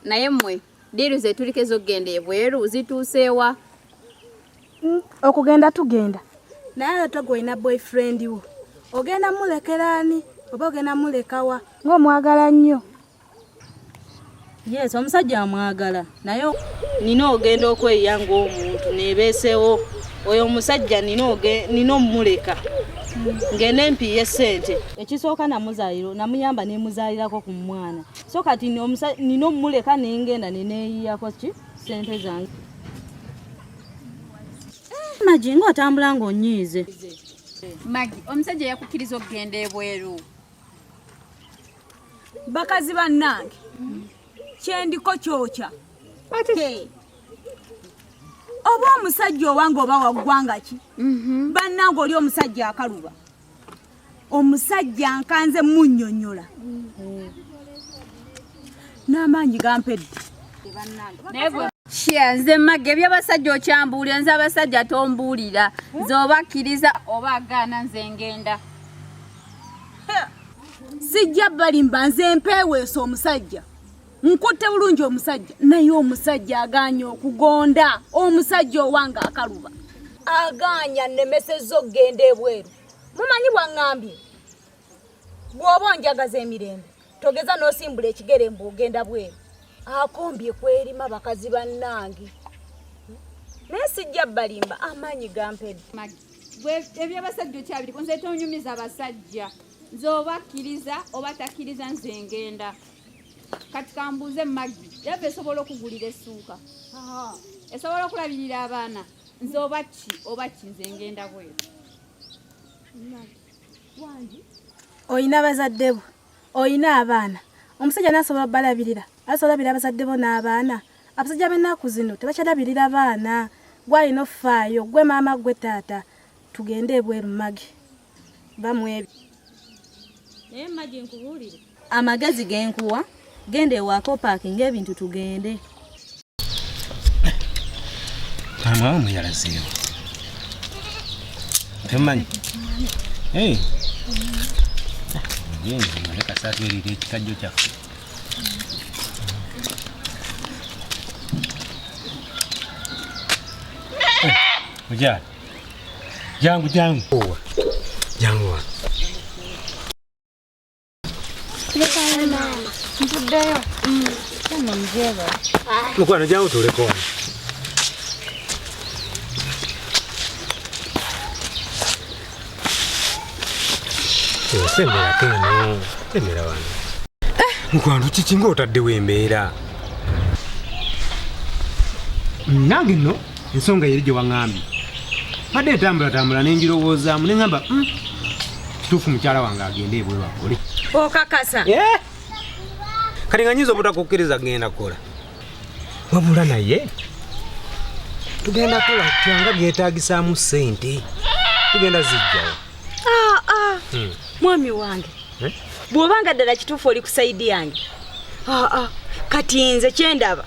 Naye mmwe deal zetuliko ez'okugenda ebweru zituuseewa? Okugenda tugenda naye ate gwe olina boyfriend wo ogenda mulekera ani oba ogenda mulekawa ng'omwagala nnyo? Yes, omusajja amwagala naye nina ogenda okweyiya ng'omuntu nebeesewo oyo omusajja nina omuleka ngende mpiye sente. Ekisooka namuzaalira namuyamba nemuzaalirako ku mwana, so kati nina omuleka nengenda neneeyiyako ki sente zange. Magi ng'otambula ng'onyiize. Magi, omusajja yakukkiriza okugenda ebweru. Bakazi bannange, kyendiko kyokya. Oba omusajja owange oba wa ggwanga ki? Bannange oli omusajja akaluba. Omusajja nkanze munnyonnyola. N'amaanyi gampedde. Shia, nze Magi eby'abasajja okyambuulira, nze abasajja tombuulira. Nze oba akkiriza oba agaana nze ngenda. Sijja balimba, nze mpeeweesa omusajja. Nkutte bulungi omusajja, naye omusajja agaanye okugonda. Omusajja owange akaluba. Agaanya nnemesezza okugenda ebweru. Mumanyi bw'aŋŋambye? Bw'oba onjagaza emirembe, togeza n'osimbula ekigere mbu ogenda bweru. Akombye kwerima bakazi bannange. Naye sijja balimba, amaanyi gampedde. Magi, gwe eby'abasajja okyabiriko, nze tonyumiza basajja. Nze oba akkiriza oba takkiriza nze ngenda. Kati kambuuze Magi, yaffe esobola okugulira essuuka? Esobola okulabirira abaana? Nze oba ki oba ki nze ngenda bweru. Olina bazadde bo, olina abaana, omusajja n'asobola obalabirira, asobola olabirira abazadde bo n'abaana. Abasajja b'ennaku zino tebakyalabirira baana, gwe alina offaayo, gwe maama gwe taata. Tugende ebweru Magi, va mu ebyo. Naye Magi nkubuulire, amagezi ge nkuwa, genda ewaka opaakinge ebintu tugende. Maama wo muyalazeewo. Temumanyi? Hey. Naye kasita twerira ekikajjo kyaffe. Mukyala, jangu jangu. Jangu wano. Mukwano jangu tuuleko wano. Semberako eno, sembera wano. Mukwano kiki ng'otaddewo embeera? Nange nno ensonga yeri gye waŋŋambye. Mbadde ntambulatambula ne ngirowoozaamu ne ŋŋamba kituufu mukyala wange agende ebweru akole. Okakasa? Kati nga nnyinza obutakukkiriza kugenda kukola. Wabula naye tugenda kukola tutya nga byetaagisaamu ssente, tugenda zijjawo. Mwami wange, bw'oba nga ddala kituufu oli ku sayidi yange, kati nze kyendaba,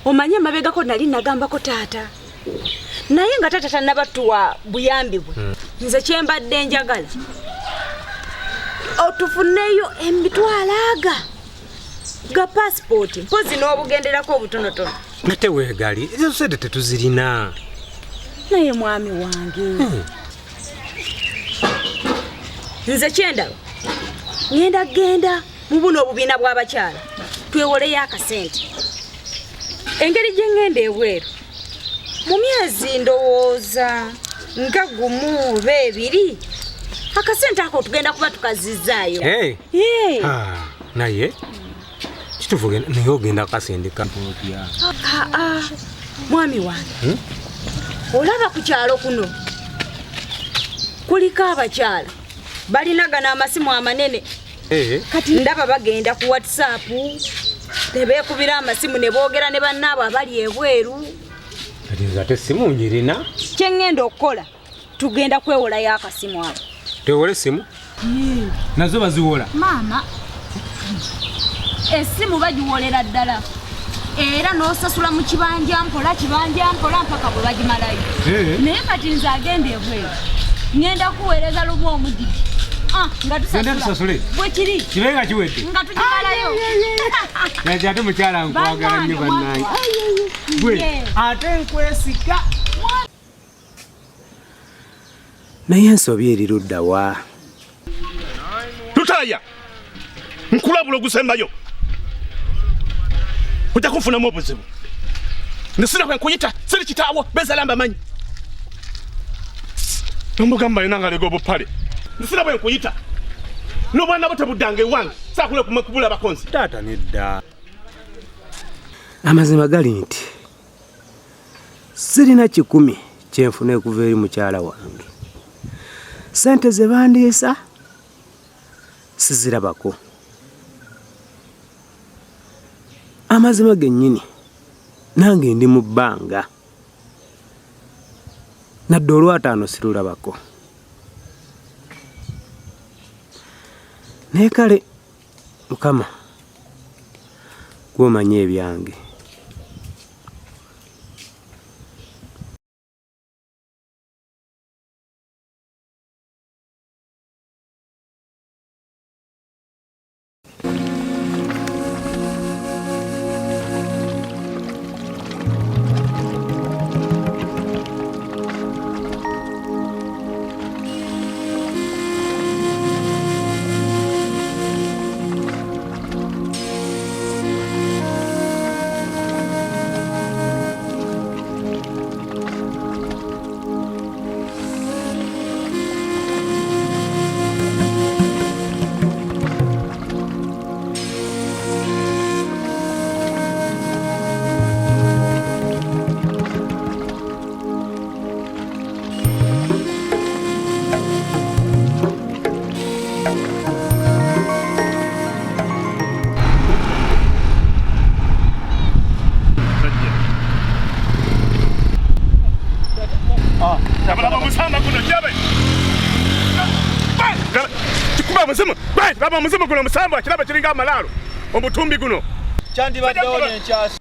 omanye emabegako nali nagambako taata, naye nga taata tannabatuwa buyambi bwe. Nze kyembadde njagala otufuneyo emitwalo aga ga paasipooti mpozi n'obugenderako obutonotono. Ate weegali ezo ssente tetuzirina. Naye mwami wange, nze kyendaba ngenda genda mu buno obubiina bw'abakyala twewoleyo akasente. Engeri gye ngenda ebweru mu myezi ndowooza nga gumu oba ebiri, akasente ako tugenda kuba tukazizzaayo. Naye kituufu naye ogenda kasindika. Mwami wange, olaba ku kyalo kuno kuliko abakyala balina gano amasimu amanene. Kati ndaba bagenda ku WhatsApp tebeekubira amasimu ne boogera ne bannaabwe abali ebweru. Kati nze ate essimu njirina. Kye ŋŋenda okukola, tugenda kwewolayo akasimu ako. Twewole essimu? Nazo baziwola? Maama, essimu bagiwolera ddala era n'osasula mu kibanja mpola kibanja mpola mpaka bwe bagimalayo. Naye kati nze agenda ebweru ŋŋenda kuweereza lumu omudidi. Nga Genda tusasule. Bwe kiri. Kibe nga kiwedde. Nga tugimalayo. Naye ate mukyala nkwagala nnyo bannange. Gwe ate nkwesika. Naye ensobi eri ludda wa? Lutaaya, nkulabula ogusembayo. Ojja kunfunamu obuzibu. Nze sina kwe nkuyita, siri kitaawo, bezaala mbamanyi. Nomugamba yena ng'alega obupale. Nze sina bwe nkuyita. N'obwana bwo tebuddanga ewange. Saakula kubula bakonzi. Taata nedda. Amazima gali nti sirina 1,000 kyenfuna okuva eri mukyala wange. Ssente ze bandiisa sizirabako. Amazima gennyini nange ndi mu bbanga. Nadde olwataano sirulabako. Naye kale Mukama gw'omanyi ebyange. Laba omuzimu guno omusambu kiraba kiringa amalaalo omutumbi guno kyandibaddewo n'enkyasi.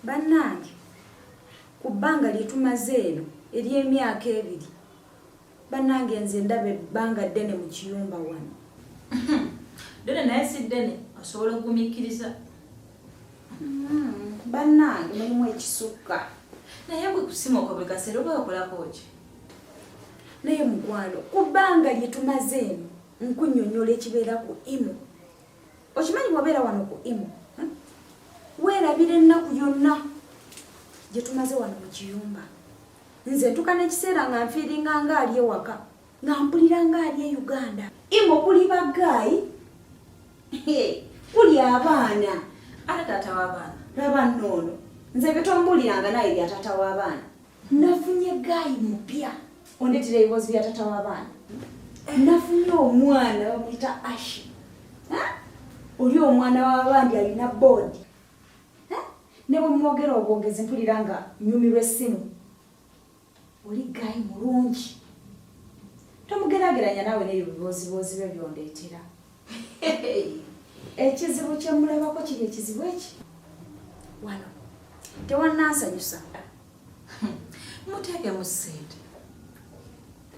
Bannange ku bbanga lye tumaze eno ery'emyaka 2 bannange nze ndaba ebbanga ddene mu kiyumba wano. Ddene naye si ddene osobola okugumiikiriza. Bannange mulimu ekisukka. Naye gwe kusimuka buli kaseera oba okolako ki? Naye mukwano ku bbanga lye tumaze eno nkunnyonnyola ekibeera ku IMO. Okimanyi bw'obeera wano ku IMO, weerabira ennaku yonna gye tumaze wano mu kiyumba. Nze ntuuka n'ekiseera nga nfiiringa ng'ali ewaka, nga mpulira ng'ali e Uganda. IMO kuli baggaayi, kuli abaana. Ate taata w'abaana. Laba nno ono, nze bye tombuliranga naye bya taata w'abaana. Nafunye gaayi mupya, ondeetera ebibuuzo bya taata w'abaana. Nafunye omwana bamuyita Ashi. Oli omwana w'abandi alina boodi. Ne bwe mwogera obwogezi mpulira nga nnyumirwa essimu. Oli gaayi mulungi. Tomugeraageranya naawe n'ebyo bibooziboozi byo byondeetera. Ekizibu kye mulabako kiri ekizibu eki? Wano tewannansanyusa. Muteekemu ssente.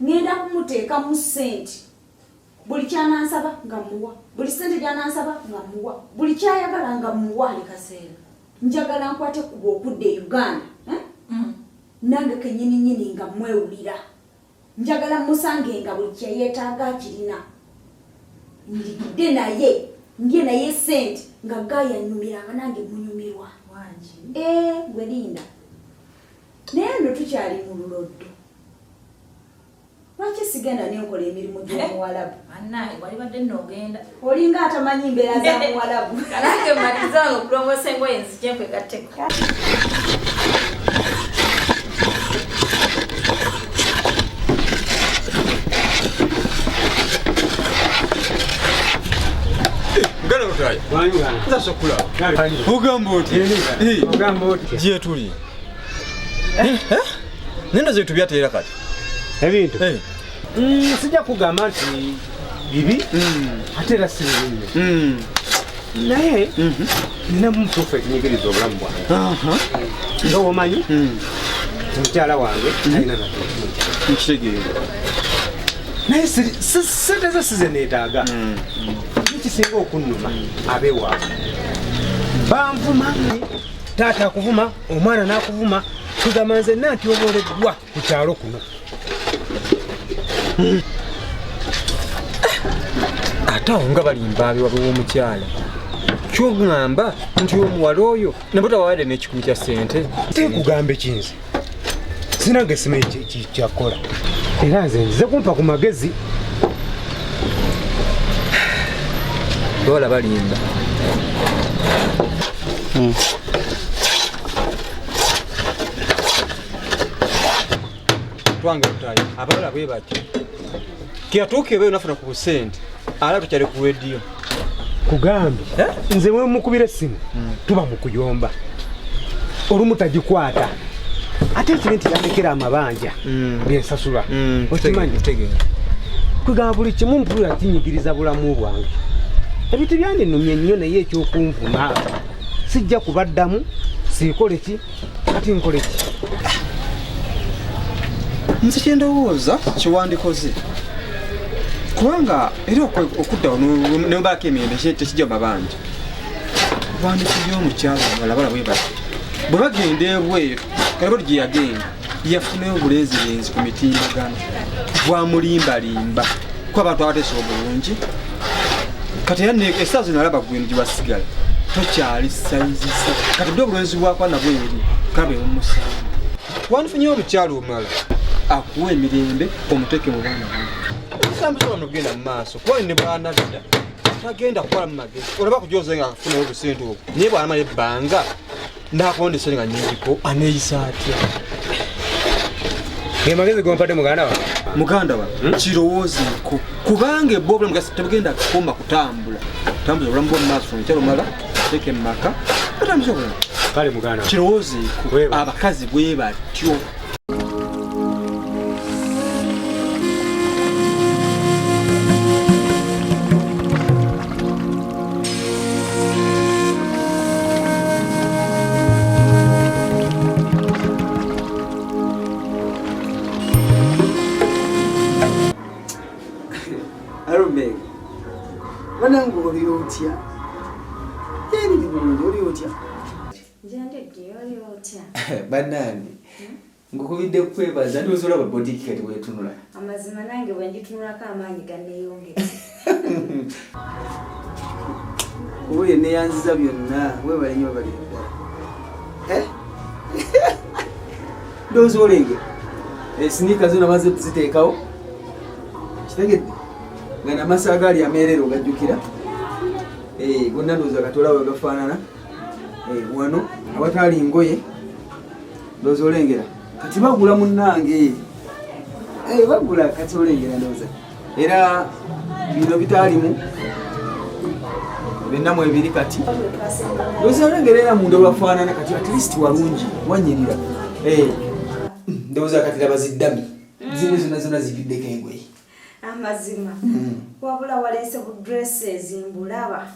Ngenda kumuteekamu ssente. Buli ky'anansaba nga mmuwa, buli ssente gy'anansaba nga mmuwa, buli ky'ayagala nga mmuwa. Buli kaseera. Njagala nkwate ekkubo okudda e Uganda. Nange kennyini nnyini nga mwewulira. Njagala musange nga buli kye yeetaaga akirina. Ndidde naye, ndye naye ssente nga gaaya annyumiranga nange munyumirwa. Wangi. Gwe linda. Naye nno tukyali mu luloddo. Lwaki sigenda nenkola emirimu gy'omuwalabu? Bannange walibadde nno ogenda. Olinga atamanyi mbeera za muwalabu. Kanange mmaliriza wano okulongoosa engoye nzije nkwegatteko. Muganda Lutaaya. Nza okulaba. Ogamba otya? Ogamba otya? Gye tuli. Nenda zetu byateera kati. Ebintu? Sijja kugamba nti bibi, ate era si bibi nnyo. Naye nina mutuufu ekinyigiriza obulamu bwange. Nga bw'omanyi, mukyala wange alina Nkitegeera. Naye sente ze size neetaaga. Ekisinga okunnuma abeewaabwe banvuma, taata akuvuma, omwana n'akuvuma, kugamba nze nna ntyoboleddwa ku kyalo kuno. Ate awo nga balimba abewaabwe w'omukyala, kyoŋŋamba nti omuwala oyo nabo tabawadde n'ekikumi kya ssente. Tekugambe kinze sinange simanyi kyakola, era nze nzize kumpa ku magezi. Bawala balimba. Twange lutayo abawala bwe batyo kiyatuuka ebeeyo nafuna ku busente ala tukyali ku rediyo. Kugambe nze we mukubira essimu tuba mu kuyomba, olumu tagikwata, ate ekibi nti yandekera amabanja gensasula. Okimanyi kwegamba buli kimu mpulira kinyigiriza bulamu bwange. Ebintu byandinumye nnyo, naye ekyokunvuma sijja kubaddamu, siikole ki kati, nkole ki? Nze kyendowooza kiwandikoze kubanga era okuddawo nebaako emirembe tekijja mu mabanja. Wandikibye omukyala omulala bala bwe bati bwe bagenda ebweru, kalabatu gye yagenda yafunayo obulenzirenzi ku mitimbagano bwamulimbalimba kuba abantu abateesa obulungi. Kati era essaawa zino alaba gweno gye wasigala tokyali sayizisa, kati buli obulenzi bwakwa nabwo eri kalabe bumusango. Wandifunyeyo omukyala omulala akuwa emirembe omuteeke mu baana bange, wano genda mu maaso kuba ne bwanadda tagenda kukola mu magezi. Olaba kujoze nga afunayo obusente obwo, naye bw'anamala ebbanga nakonda esente nga nyingiko aneeyisa atya? Ge magezi gompadde muganda wange. Muganda wange, kirowoozeeko kubanga ebba obulamu tebugenda kukoma kutambula. Tambuza obulamu bwo mu maaso, omukyala omulala teeke mu maka otambuze obulamu. Kale muganda wange, kirowoozeeko, abakazi bwe batyo. Arumega, banange oli otya? Yeni bulungi, oli otya? Gyendidde, oli otya? Bannange, nkukubidde kukwebaza, ndowooza olaba boutique kati weetunula. Amazima nange bwe ngitunulako amaanyi ganneeyongera. Kubulye neyanziza byonna, weebale nnyo, weebale ddala. Ndowooza olengera esiniika zo namaze kuziteekawo, kitegedde nga namasa agaali ameerere ogajjukira gonna, ndowooza kati olaba gafaanana wano awataali ngoye, ndowooza olengera kati bagula munnange, bagula kati olengera, ndowooza era bino bitaalimu byonna mwebiri kati, ndowooza olengera era munda wafaanana kati, at least walungi wanyirira. Ndowooza kati laba ziddami zino zonna zonna zijjuddeko engoye. Amazima wabula waleese bu dresses mbulaba,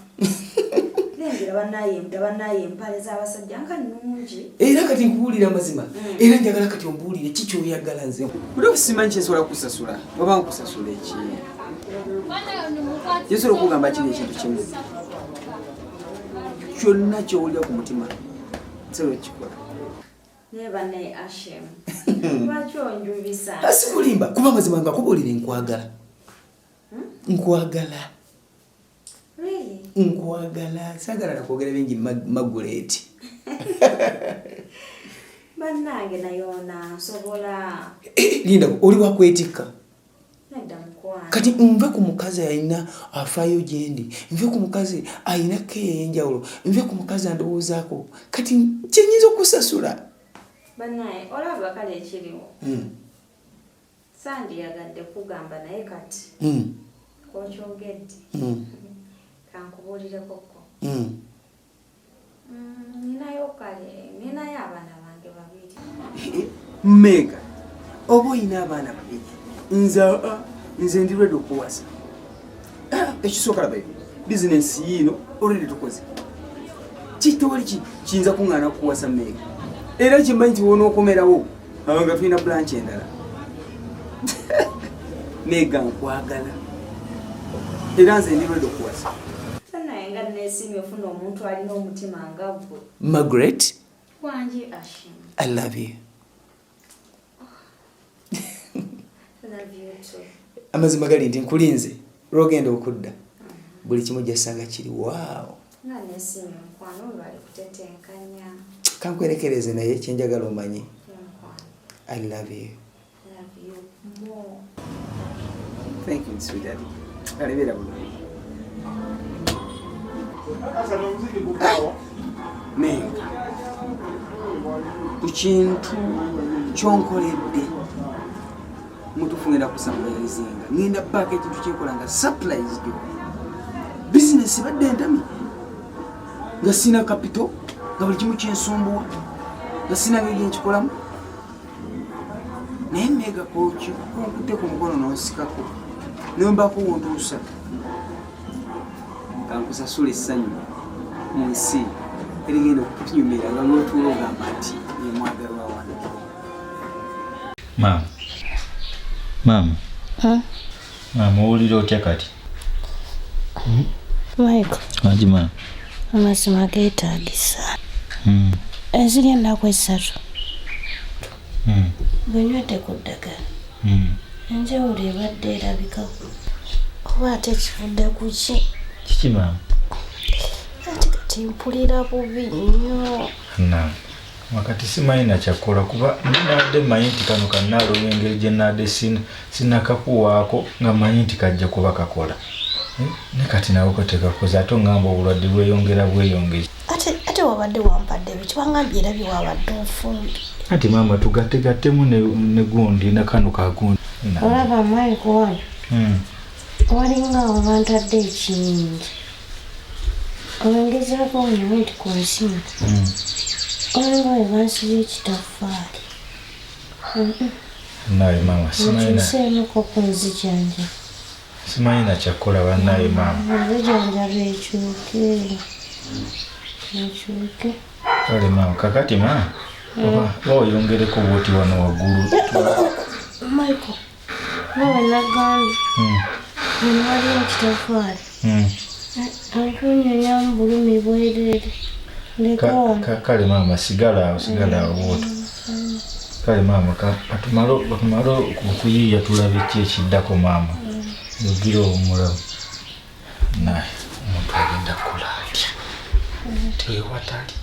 lengera banaye banaye empale z'abasajja nga nnungi. Era kati nkubuulira amazima, era njagala kati ombuulire ki kyoyagala. Nze buli simanyi kyensobola kukusasula, oba nkusasula eki? Kyensobola okugamba kiri ekintu kimu, kyonna kyowulira ku mutima nsobola okukikola. Naye banaye Ashem, lwaki onjubisa? Asikulimba kuba amazima nga kubuulire, nkwagala, nkwagala. Really? Nkwagala, saagala nakwogera bingi, Maguleeti. Bannange naye ona nsobola. Linda, oli wakwetikka? Nedda mukwano. Kati nve ku mukazi alina afaayo gyendi, nve ku mukazi alina keya ey'enjawulo, nve ku mukazi andowoozaako, kati kyenyinza okusasula? Bannaye olaba kale ekiriwo, sandiyagadde kugamba, naye kati kokyogedde, kankubuulireko. Ninayo kale, ninayo abaana bange babiri. Mmeeka oba oyina abaana babiri, nze nze ndi ready okuwasa. Ekisooka labayo bizinensi yiino already tukoze, kitewali kiyinza kuŋŋaana kukuwasa mmeeka, era kimmanyi nti wonookomerawo nga tulina branch endala. Mega nkwagala era nze ndi ready okuwasa. Naye nga neesiimye ofuna omuntu alina omutima nga ggwe. Margaret. Wangi Ashim. I love you. Love you too. Amazima gali nti nkulinze lwogenda okudda buli kimu ojja kiri waawo. Nga neesiimye mukwano olwali kutetenkanya. Kankwerekereze naye kyenjagala omanye. I love you. Love you more. Thank you, sweetheart. Kale beera bulungi. Menga ku kintu kyonkoledde mutuufu ngenda kusurprisinga, ngenda baako ekintu kyenkola nga surprise gyo. Bizinesi badde entami nga sina capital, nga buli kimu kyensumbuwa, nga sina ngeri gyenkikolamu, naye mega koki konkutte ku mukono nonsikako nembaako wontuusa kankusasula essanyu mu nsi erigenda okutunyumira nga lwotuula ogamba nti yemwagalwa wano. Maama, maama, maama, owulira otya kati? Michael. Wangi maama. Amazima geetaagisa. Eziri ennaku 3 bwe nywedde ku ddagala, enjawulo ebadde erabikako, oba ate kivudde ku ki? Kiki maama? Ate kati mpulira bubi nnyo. Na wakati simanyi nakyakola kuba nabadde mmanyi nti kano kannaalo olw'engeri gye nabadde sinnakakuwaako nga mmanyi nti kajja kuba kakola. Ne kati nako tekakoze ate oŋŋamba obulwadde bweyongera bweyongezi. Ate wabadde wampadde biki? Wangambye era bye wabadde ofumbye. Anti maama tugattegattemu ne gundi na kano kagundi. Olaba Mike wano walinga awo bantadde ekiyinja. Olwengezaako wano nti ku nsingo. Olinga we bansibye ekitaffaali. Naye maama simanyi Nkyuseemuko ku nzijanjaba. Simanyi nakyakola bannaye maama. Enzijanjaba ekyuke. Ekyuke. Kale maama kakati maama oba oyongereko bw'oti wano waggulu. Michael, nga bwe nagambye, wano waliwo ekitaffaali. Antunyonyamu bulumi bwereere. Ndeka wano. Kale maama sigala awo, sigala awo bw'otyo. Kale maama katumale okuyiiya tulabe ki ekiddako maama. Yogira owummulamu. Naye omuntu agenda kukola atya? Tewatali.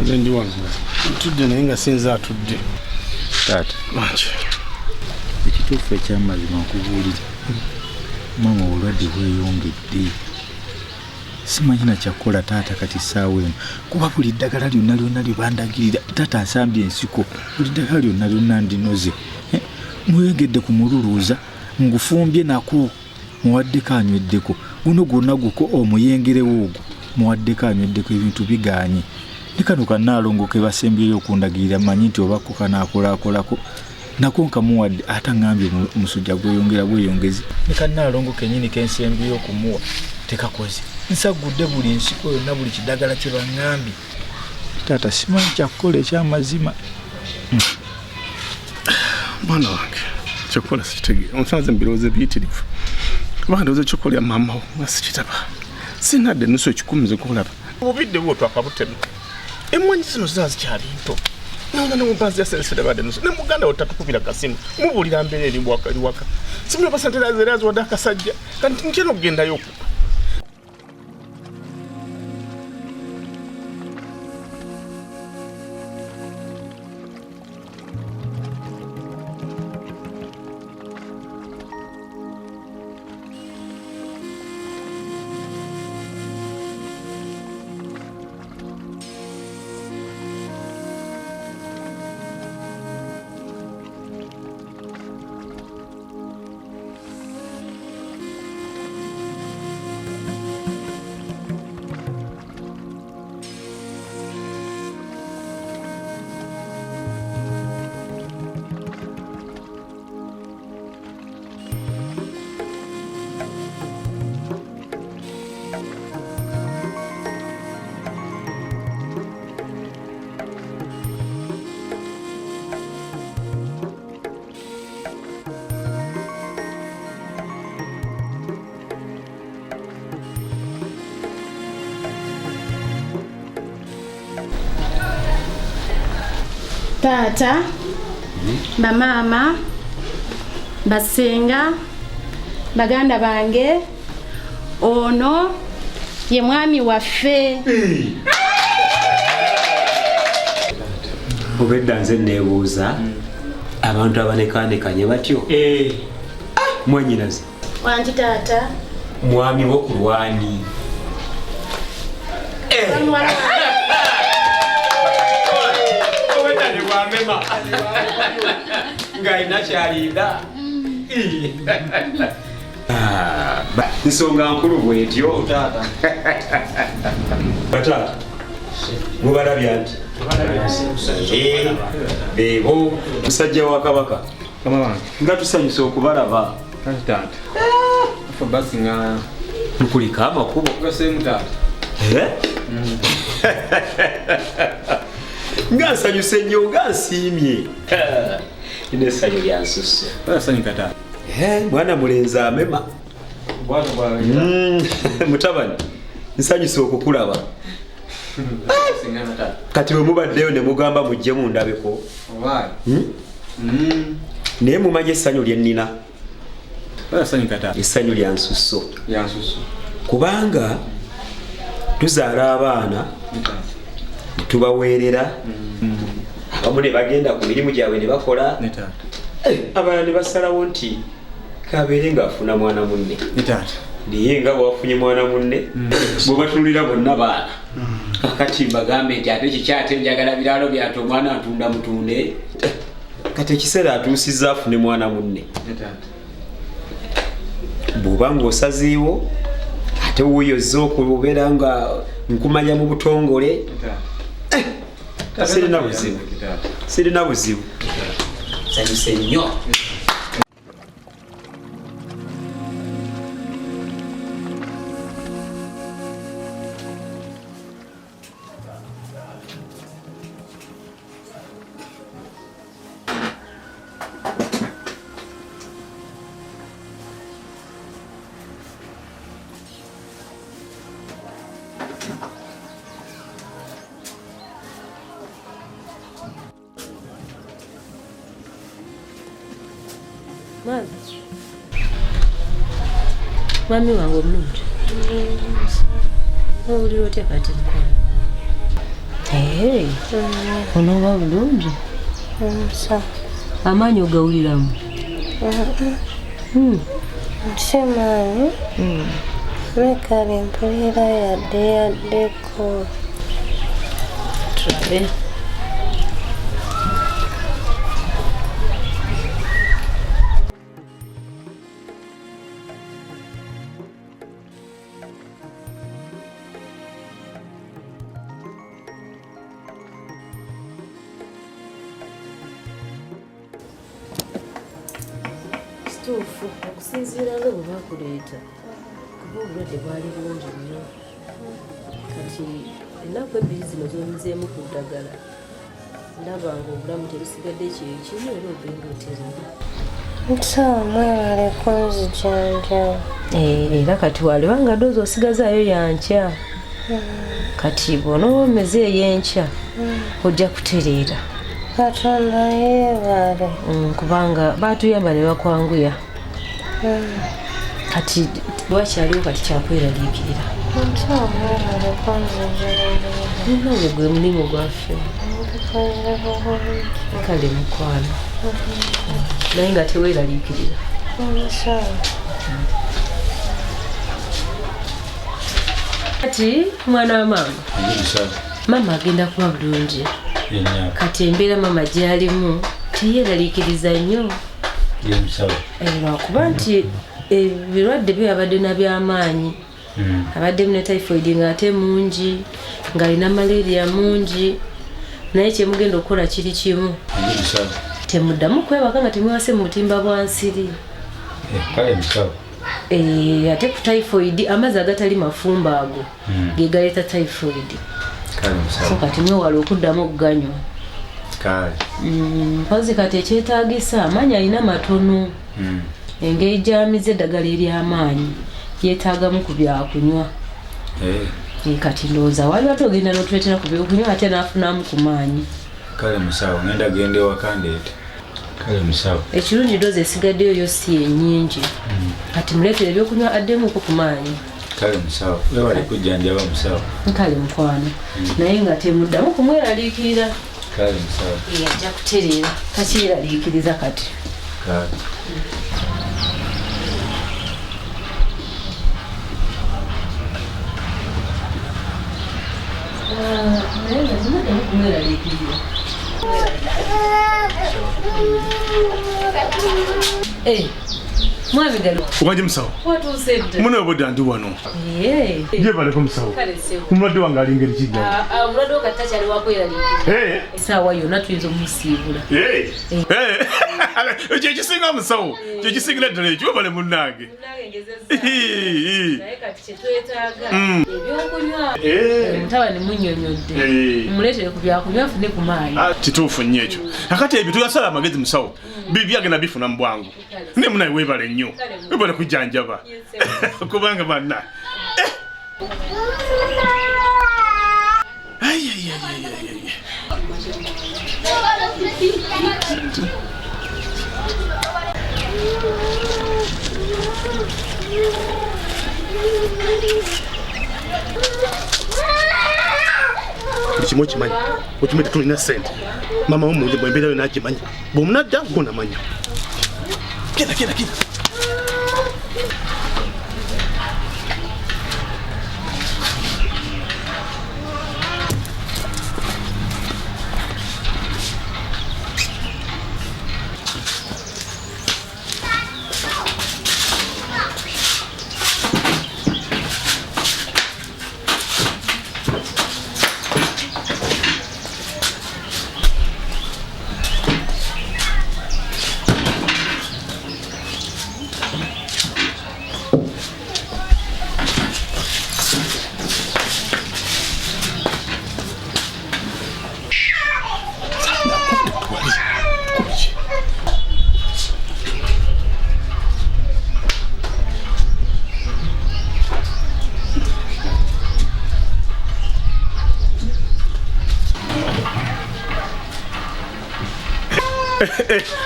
Nze ndi wano ntudde naye nga sinza atudde. Taata. Lwaki? Ekituufu ekyamazima nkubuulira, maama obulwadde bweyongedde. Simanyi nakyakukola taata kati essaawa eno kuba buli ddagala lyonna lyonna lye bandagirira taata nsambye ensiko, buli ddagala lyonna lyonna ndinoze. Mweyongedde ku mululuuza, ngufumbye nako muwaddeko anyweddeko, guno gwonna guko omuyengerewo ogwo muwaddeko anyweddeko, ebintu bigaanye. Ne kano kannaalongo ke basembyeyo okundagirira mmanyi nti oba ko kanaakolaakolako nako nkamuwadde ate aŋŋambye omusujja gweyongera bweyongezi. Ne kannaalongo kennyini ke nsembyeyo okumuwa tekakoze. Nsaggudde buli nsiko yonna buli kiddagala kye baŋŋambye. Taata simanyi kyakukola ekyamazima. Mwana wange kyokukola sikitegeera, onsanze mu birowoozo ebiyitirivu. Kubanga ndowooza ekyokukolera maama wo nga sikiraba. Sinadde ennusu 10 nze nkulaba. Obubidde bwo twakabutema. Emmwanyi zino ziba zikyali nto. Nona ne mumpanzi ya sente siraba ennusu. Ne muganda wo tatukubira kasimu. Mubuulira mbeera eri waka. Simu oba sente era aziwadde akasajja. Kati ntya n'okugendayo okuba. Taata, bamaama, basenga, baganda bange, ono ye mwami waffe. Obedda nze neebuuza abantu abanekaanekanye batyo. Mwannyinaze. Wangi taata. Mwami wo ku lwani. Obedda ne bwamema ng'alina kyalinda. Nsonga nkulu bwetyo. Bataata mubalabya nti beebo musajja wa Kabaka nga tusanyusa okubalaba. Nkulika amakubo. Nga nsanyuse nnyo, nga nsiimye. Nina essanyu lya nsusso. Mwana mulenzi amema. Mutabani, nsanyuse okukulaba. Kati bwe mubaddeyo ne mugamba mujje mundabeko. Naye mumanye essanyu lye nnina. Essanyu lya nsusso. Kubanga tuzaala abaana ne tubaweerera, abamu ne bagenda ku mirimu gyabwe ne bakola, abalala ne basalawo nti kabeere ng'afuna mwana munne. Naye nga bw'afunye mwana munne, bwe batunulira bonna baana. Kakati mbagambe nti ate kikyate njagala biraalo byate omwana atunda mutunde. Kati ekiseera atuusizza afune mwana munne. Bw'oba ng'osazeewo ate wuuyo ozze okubeera nga nkumanya mu butongole. Sirina buzibu. Sirina buzibu. Nsanyuse nnyo. Mwami wange omulungi, owulira otya kati mukwano? Onooba bulungi? Amaanyi ogawuliramu? Si maanyi, naye kale mpulira yadde yaddeko. Tulabe. Kituufu okusinziira nga bwe bakuleeta kuba obulwadde bwali bungi nnyo. Kati ennaku ebbiri zino z'omizeemu ku ddagala ndaba ng'obulamu tebusigadde kyekimu era ogenda otereera. Nsawo mwebale kunzijanjaba. Era kati waliba nga ddoozi osigazaayo yankya. Kati bw'onooba omeze ey'enkya ojja kutereera. Katonda yeebale. Kubanga baatuyamba ne bakwanguya. Kati lwakyaliwo kati kyakweraliikirira. Nsawo mwebale kunzijanjaba. Munnange gwe mulimu gwaffe. Nkukoze bulungi. Kale mukwano. Naye nga teweeraliikirira. Nsawo. Kati mwana wa maama. Maama agenda kuba bulungi. Kati embeera maama gy'alimu teyeeraliikiriza nnyo. Lwakuba nti ebirwadde byo abadde na by'amaanyi. Abaddemu ne typhoid ng'ate mungi, ng'alina malaria mungi. Naye kyemugenda okukola kiri kimu. Temuddamu kwebaka nga temwebase mu butimba bwa nsiri. Ate ku typhoid amazzi agatali mafumbo ago ge galeeta typhoid. So kati mwewale okuddamu okuganywa. Mpozi kati ekyetaagisa amaanyi alina matono. Engeri gy'amize eddagala ery'amaanyi yeetaagamu ku byakunywa. Kati ndowooza waliwo ate ogenda n'otuleetera ku byokunywa ate n'afunamu ku maanyi. Kale musawo, ngenda genda ewaka ndeete. Kale musawo. Ekirungi doozi esigaddeyo yo si ennyingi. Kati muleetere ebyokunywa addemuko ku maanyi. Kale musawo, webale kujjanjaba musawo. Kale mukwano. Naye nga temuddamu kumweraliikirira. Kale musawo. Ajja kutereera, takyeraliikiriza kati. Kale. Naye nga temuddamu kumweraliikirira. Mwami Galo. Waje musawo. Watuuse dda. Muno obudde ndi wano. Gyebaleko musawo. Omulwadde wange ali ngeri ki ddala? Omulwadde wo kati takyali wa kweraliikirira. Essaawa yonna tuyinza omusiibula. Ekyo ekisinga musawo, kyekisingira ddala ekyo webale munnange. Naye kati kye twetaaga ebyokunywa. Mutabani munnyonnyodde. Mumuleetere ku byakunywa afune ku maanyi. Kituufu nnyo ekyo. Kakati ebyo tuyasala amagezi musawo. Byagenda bifuna mu bwangu. Ne munaye weebale nnyo. Webale kujjanjaba. Kubanga banna. Buli kimu okimanyi, okimanyi tetulina ssente. Maama wo mungi embeera yo n'agimanya. Bw'omunadda gw'onamanya. Genda genda genda.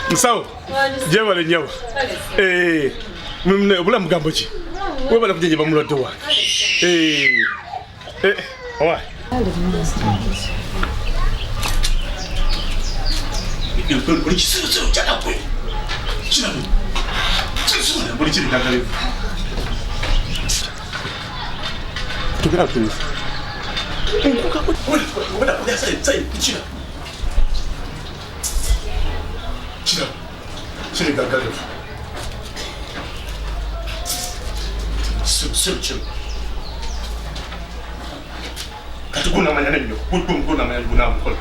Musawo, gyebale nnyabo. Obulamu mugambo ki? Webale kujjanjaba mulwadde wange. Owa. Buli kisiru kyakagwe. Kiramu. Buli kiri ddagala. Tugera tuyize. Kira. Kiri ddagala. Siru. Kati gunamanya nennyo. Gunamanya gunamukola.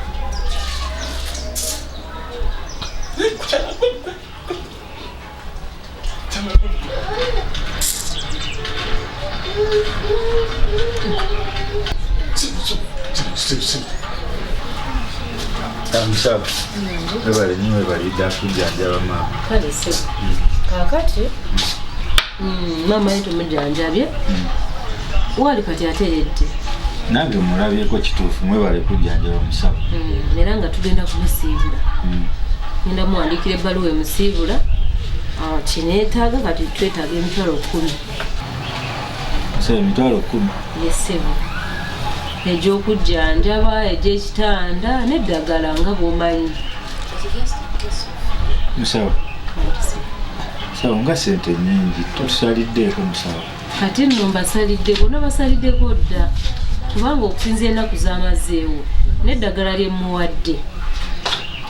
Musawo, webale nnyo webale dda kujjanjaba maama. Kale ssebo. Kaakati maama ye tumujjanjabye. Wali kati ateredde. Nange mulabyeko kituufu mwebale kujjanjaba musawo. Era nga tugenda kumusiibula. Ngenda muwandiikira ebbaluwa emusiibula. Kineetaaga kati twetaaga 10,000. Musawo 10,000? Ye ssebo. Egy'okujjanjaba, egy'ekitanda n'eddagala nga bw'omanyi. Musawo. Musawo nga ssente nnyingi totusaliddeeko musawo. Kati nno mbasaliddeko, nabasaliddeko dda. Kubanga okusinziira ennaku z'amazeewo n'eddagala lye mmuwadde.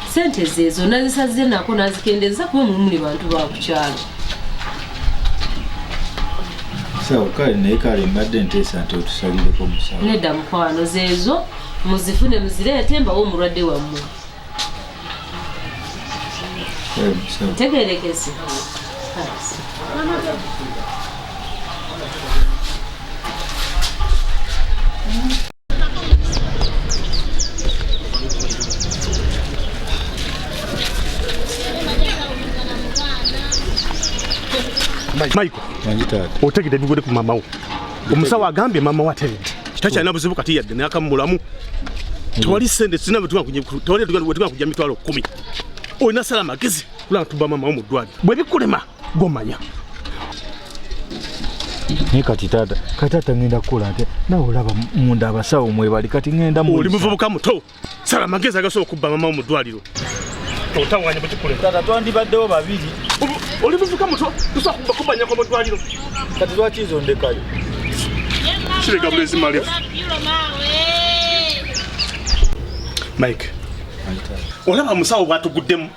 Ssente zeezo nazisaze nako nazikendeeza kuba muli bantu ba ku kyalo. Musawo kale naye kale mbadde nteesa nti otusalireko musawo. Nedda mukwano zeezo muzifune muzireete mbawe omulwadde wammwe. Ntegeerekese. Michael, otegedde ebigudde ku maama wo. Omusawo agambye maama wo ateredde. Takyalina buzibu kati yadde n'akamulamu. Tewali sente sina tewali kujja mitwalo 10. Olina sala magezi kulaba tuba mama wo mu ddwaliro. Bwe bikulema gomanya. Naye kati taata ngenda kukola ntya? Nawe olaba munda abasawo mwebali kati ngenda mu. Oli muvubuka muto. Sala magezi agasobola okubba mama wo mu ddwaliro. Otawanya bwe kikulema. Taata twandibaddewo babiri. Oli muvubuka muto tusobola kubanyako mu ddwaliro. Kati lwaki nze ondekayo? Kirega bulezi malefu. Mike, olaba musawo bw'atuguddemu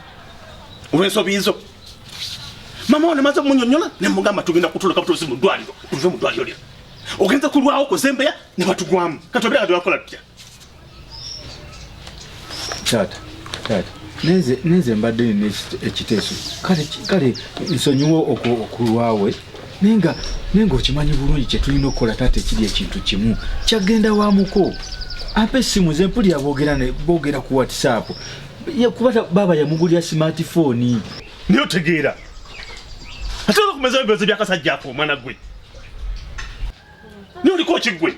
olw'ensobi zo. Mama wo namaze omunyonnyola ne mugamba tugenda kutoloka butuusi mu ddwaliro, tuve mu ddwaliro lyo. Ogenza kulwawo kuzembeya ne batugwamu. Kati obeera nga twakola tutya? Taata, nenze mbadde nina ekiteeso. Kale nsonyiwe okulwawe. Nenga okimanyi bulungi kye tulina okukola taata ekiri ekintu kimu. Kyagenda wa muko. Ampe essimu ze mpulira boogera ku WhatsApp. Kuba baba yamugulira smartphone. Naye otegeera. Ate olwokumeza ebibuuzo by'akasajja ako omwana gwe. Naye oliko ki ggwe?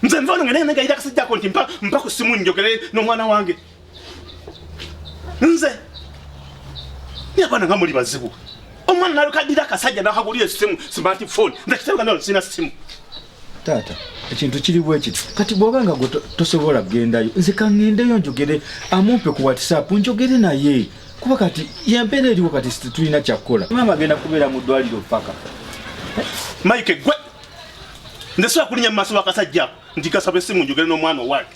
Nze nva wano nga naye negayira akasajja ako nti mpa ku ssimu njogere n'omwana wange. Nze. Naye abaana nga muli bazibu. Omwana n'alukadira akasajja n'akagulira essimu smartphone. Nze kitebe nga sirina ssimu. Taata, ekintu kiri bwe kiti. Kati bw'oba nga gwe tosobola kugendayo, nze ka ŋŋendeyo njogere amumpe ku WhatsApp njogere naye. Kuba kati yempeera eriwo kati tulina kyakukola. Maama agenda kubeera mu ddwaliro paka. Mike gwe. Nze sobola kulinnya mu maaso w'akasajja ako nti kasaba essimu njogere n'omwana owange.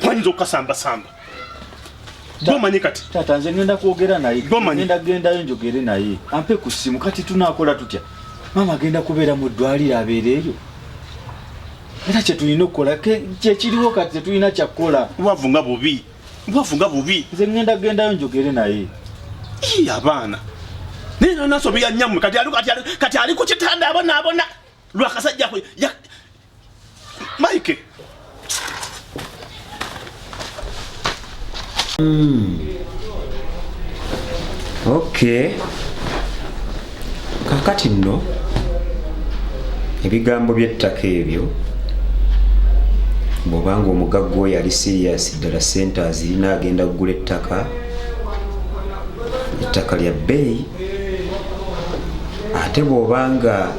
Wayinza okukasambasamba. Gwomanyi kati. Taata nze ŋŋenda kwogera naye. Ŋŋenda kugendayo njogere naye. Ampe ku ssimu kati tunaakola tutya? Maama agenda kubeera mu ddwaliro abeereeyo. Era kye tulina okukola kyekiriwo kati tetulina kyakukola. Bwavu nga bubi. Bwavu nga bubi. Nze ŋŋenda kugendayo njogere naye. Ii abaana. Naye nnasobi ya nnyammwe kati ali ku kitanda abonaabona lwakasajja kwe. Mike. Okay. Kakati nno ebigambo by'ettaka ebyo bw'obanga omugagga oyo ali serious ddala ssente azirina agenda kugula ettaka, ettaka lya bbeeyi. Ate bw'obanga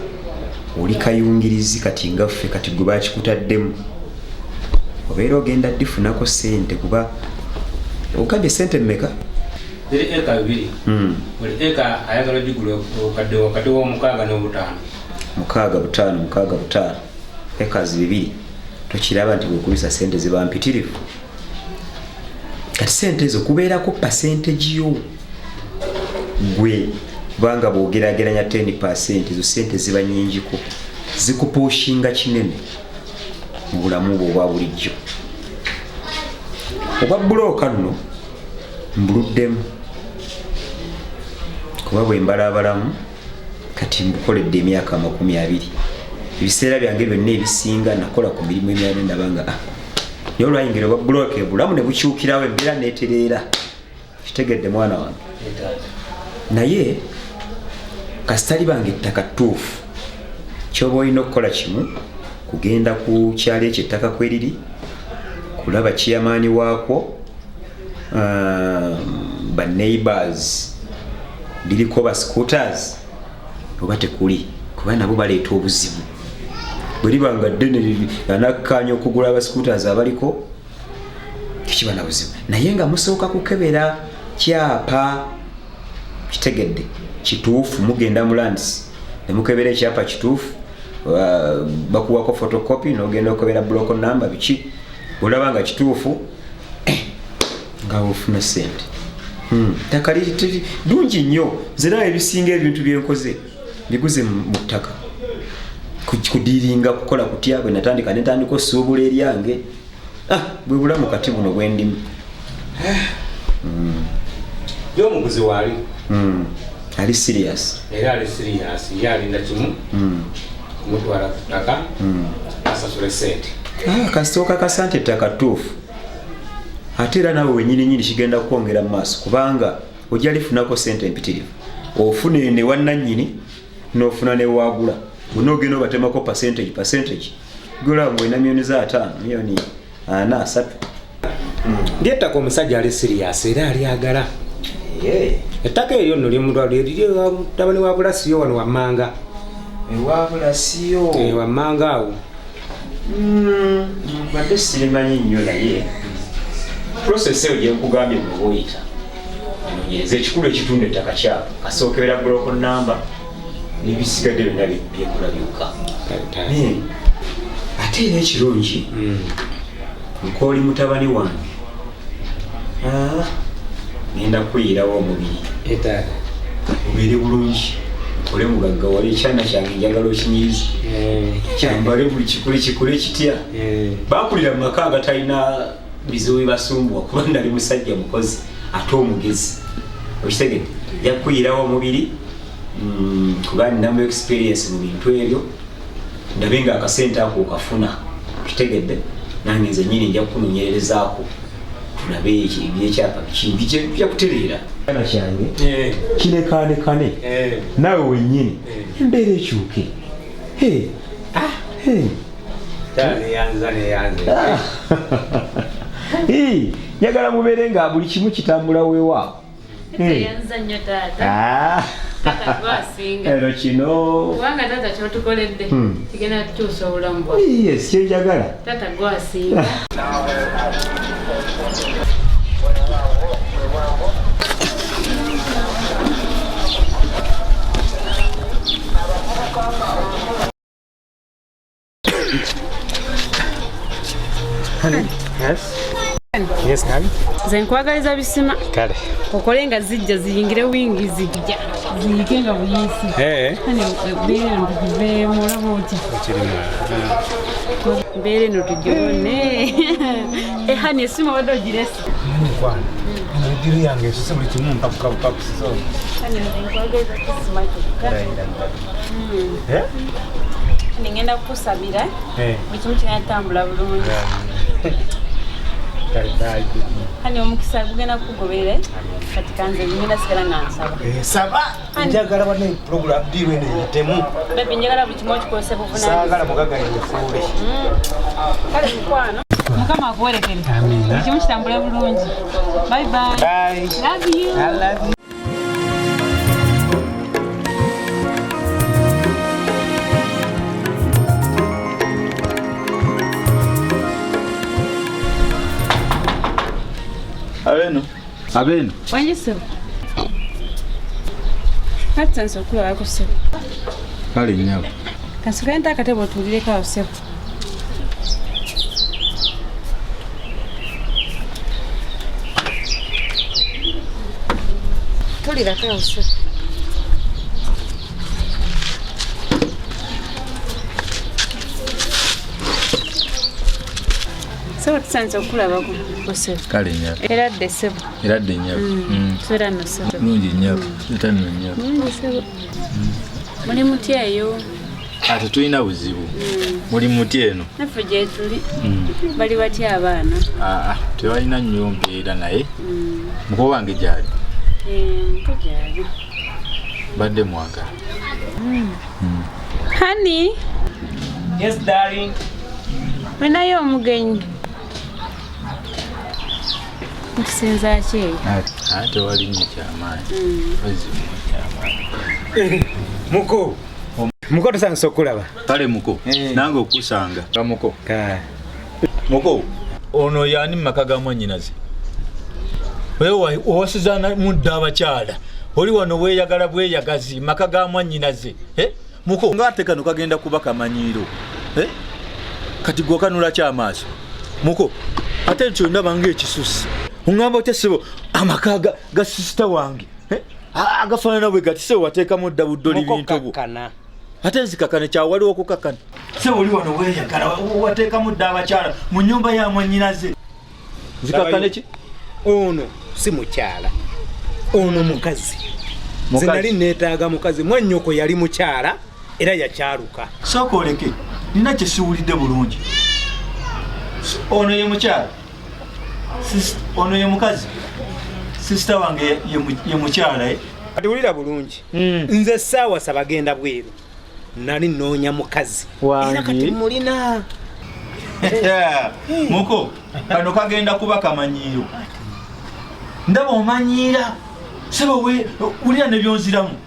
oli kayungirizi kati nga ffe kati gwe bakikutaddemu obeera ogenda ddifunako ssente kuba ogambye ssente mmeka? Ziri eka 2. Buli eka ayagala ogigula obukadde wakati w'omukaaga n'obutaano. 6 5 6 5 eka 2. Tokiraba nti bw'okubisa ssente ziba mpitirivu. Kati ssente ezo kubeerako percentage yo gwe kubanga bw'ogeraageranya 10% ezo ssente ziba nnyingiko zikupushinga kinene mu bulamu bwo obwa bulijjo. Obwa bbulooka nno mbuluddemu kuba bwe mbalaabalamu kati mbukoledde emyaka 20. Ebiseera byange byonna ebisinga nakola ku mirimu emirala ndaba nga naye olwayingira obwa bbulooka obulamu ne bukyukirawo embeera neetereera. Kitegedde mwana wange. Naye kasitali bange ettaka ttuufu ky'oba olina okukola kimu kugenda ku kyalo ekyo ettaka kweriri kulaba kiyamaani waakwo ba neighbors liriko ba scooters oba tekuli kuba nabo baleeta obuzibu. Bwe liba nga ddene anakkaanya okugula aba scooters abaliko tekiba na buzibu, naye nga musooka kukebera kyapa kitegedde kituufu. Mugenda mu lands ne mukebera ekyapa kituufu, bakuwako photocopy n'ogenda okebera block number biki, olaba nga kituufu nga ofuna ssente. Ttaka ddungi nnyo. Nze nawe ebisinga ebintu bye nkoze biguze mu ttaka. Kudiiringa kukola kutya bwe natandika ne ntandika osuubula eryange. Bwe bulamu kati buno bwe ndimu. Y'omuguzi waali. Ali serious. Era ali serious, ye alinda kimu. Kumutwala ku ttaka, asasule ssente. Kasooka kasante ettaka ttuufu. Ate era naawe wennyini nnyini kigenda kukwongera mu maaso kubanga ojja lifunako ssente empitirivu. Ofuna eno ewa nnannyini n'ofuna n'ewaagula. Bonna ogenda obatemako percentage. Gwe olaba ng'olina miliyoni za 5, miliyoni 4, 3. Ndi ettaka omusajja ali serious era alyagala. Ettaka eryo nno lyemutwalo eriri mutabani wa Bulasiyo wano wammanga. Ewa Bulasiyo? Wammanga awo. Mbadde sirimanyi nnyo naye process eyo gye nkugambye bw'oba oyita enoonyereza ekikulu ekitunda ettaka kyabwe kasookebera block number n'ebisigadde byonna byekola byokka. Ate era ekirungi nkooli mutabani wange ngenda kuyirawo omubiri obeere bulungi okole mugagga wali ekyana kyange njagala okinyirize kyambale buli kikule kikule kitya. Bakulira mu maka agatalina bizibu bibasumbuwa kuba nali musajja mukozi ate omugezi okitegedde yakuyirawo omubiri kuba ninamu experience mu bintu ebyo ndabe nga akasente ako okafuna okitegedde nange nze nnyini nja kukunoonyerezaako tulabe ebyekyapa biki bijja kutereera. Kyana kyange kirekanekane naawe wennyini embeera ekyuke. Njagala mubeere nga buli kimu kitambula weewaawo. Yanza nnyo taata. Taata gwasinga. Ero kino. Kubanga taata ky'otukoledde kigenda kukyusa obulamu bwaffe. Yes, kye njagala. Taata gwasinga. Honey, yes? Yes, darling. Nze nkwagaliza bisima. Kale. Okole nga zijja ziyingire wingi zijja. Ziyike nga buyisi. Honey, mbeera eno tugiveemu olaba otya? Mbeera eno tugiwone. Honey, essimu obadde ogirese. Mukwano, eno eddiru yange esuse buli kimu mpakuka bupakusi so. Honey, nze nkwagaliza kisima kyokka. Ngenda kukusabira. Buli kimu kigenda kutambula bulungi. Honey, omukisa gugenda kukugoberera kati kanze ngenda sigala nga nsaba. Saba njagala bane program deal eno eyitemu. Baby njagala buli kimu okikozese buvunaanyizibwa. Saagala mugagga yeefuule. Kale mukwano. Mukama akuwerekere. Amiina. Buli kimu kitambule bulungi. Bye bye. Bye. Love you. I love you. Abeno. Abeno. Wangi ssebo. Kati nsobola okulabako ssebo. Kale nnyabo. Kansooke nte akatebe otuulireko awo ssebo. Tuulirako awo ssebo. Ssebo tusanze okulabako ssebo. Kale nnyabo. Era dde ssebo. Era dde nnyabo. Tusubira nno ssebo. Bulungi nnyabo. Era nno nnyabo. Bulungi ssebo. Muli mutya eyo? Ate tulina buzibu. Muli mutya eno? Naffe gye tuli. Bali batya abaana? Tebalina nnyo mbeera naye. Muko wange gy'ali? Muko gy'ali. Badde mwagala. Honey. Yes, darling. Olinayo omugenyi? Nkusinza ki eyo? Ate wali nnyo kyamaanyi. Ozibu kyamaanyi. Muko. Muko tusanze okulaba. Kale muko. Nange okusanga. Muko. Muko. Ono y'ani mu maka ga mwannyinaze? Wewe owasizaana mudda abakyala. Oli wano weeyagala bweyagazi maka ga mwannyinaze. Muko ng'ate kano kagenda kuba kamanyiiro. Kati gwe okanula ki amaaso? Muko ate ekyo ndaba ng'ekisusse. Oŋŋamba otya ssebo amaka ga sisita wange? Agafaanana bwe gati ssebo wateekamu dda buddoli bintu bwo. Ate nzikakane kyawo waliwo okukakana. Ssebo oli wano weeyagala wateekamu dda abakyala mu nnyumba ya mwannyinaze. Nzikakane ki? Ono si mukyala. Ono mukazi. Nze nali neetaaga mukazi. Mwannyoko yali mukyala era yakyaluka. Sooka oleke, nina kye siwulidde bulungi. Ono ye mukyala. Ono ye mukazi. Sisita wange ye mukyala. Kati wulira bulungi. Nze saawasa bagenda bweru. Nali nnoonya mukazi. Era kati mulina. Muko, kano kagenda kuba kamanyiiro. Ndaba omanyiira. Sebo we wulira ne byonziramu.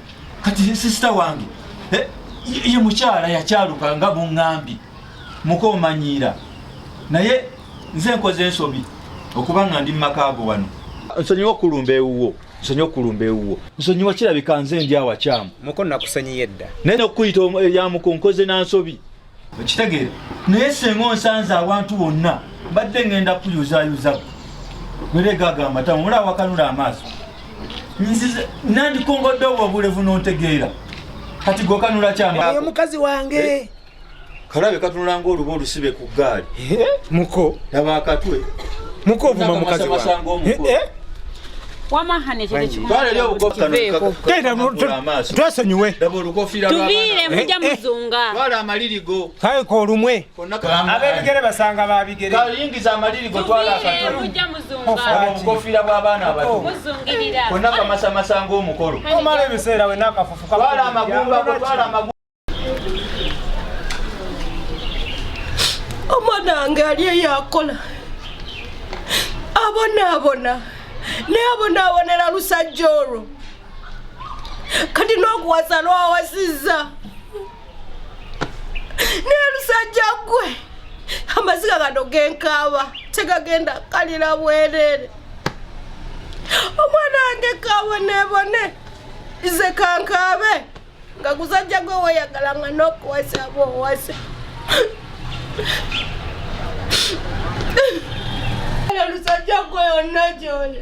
Kati sister wange ye mukyala yakyaluka nga buŋŋambi. Muko omanyiira. Naye nze nkoze ensobi okuba nga ndi mu maka go wano. Nsonyiwa okulumba ewuwo. Nsonyiwa okulumba ewuwo. Nsonyiwa kirabika nze ndi awakyamu. Muko nakusonyiye dda. Naye n'okuyita erya muko nkoze na nsobi. Okitegeera? Naye singa onsanze awantu wonna mbadde ngenda kuyuzaayuza gwe gaago amatamu mulaba wakanula amaaso. Nzize nandikongodde obwo obulevu n'ontegeera. Kati gwe okanula ki amaaso? Oyo mukazi wange. Kalabe katunula ng'oluba olusibe ku ggaali. Muko. Laba akatwe. Muko ovuma mukazi wange. Wamahane kye Twala eri obukofiira Twesonyiwe. Laba olukofiira Tuviire mujja muzunga. Twala amalirigo. Kale olumwe. Ab'ebigere basanga babigere. Kayingiza amalirigo twala akatwe. Mujja muzunga. Obukofiira bw'abaana abato. Muzungirira. Konna kamasamasa ng'omukolo. Omala ebiseera wenna akafufu Twala amagumba go, twala amagumba. Omwana wange ali eyo akola abonaabona naye abonaabonera lusajja olwo kati n'okuwasa lwawasizza naye lusajja gwe amaziga gano genkaaba tegagenda kalira bwereere. Omwana wange kaboneebone nze kankaabe nga gusajja gwe weyagala nga n'okuwasa aba owasa. Lusajja gwe yonna gy'oli.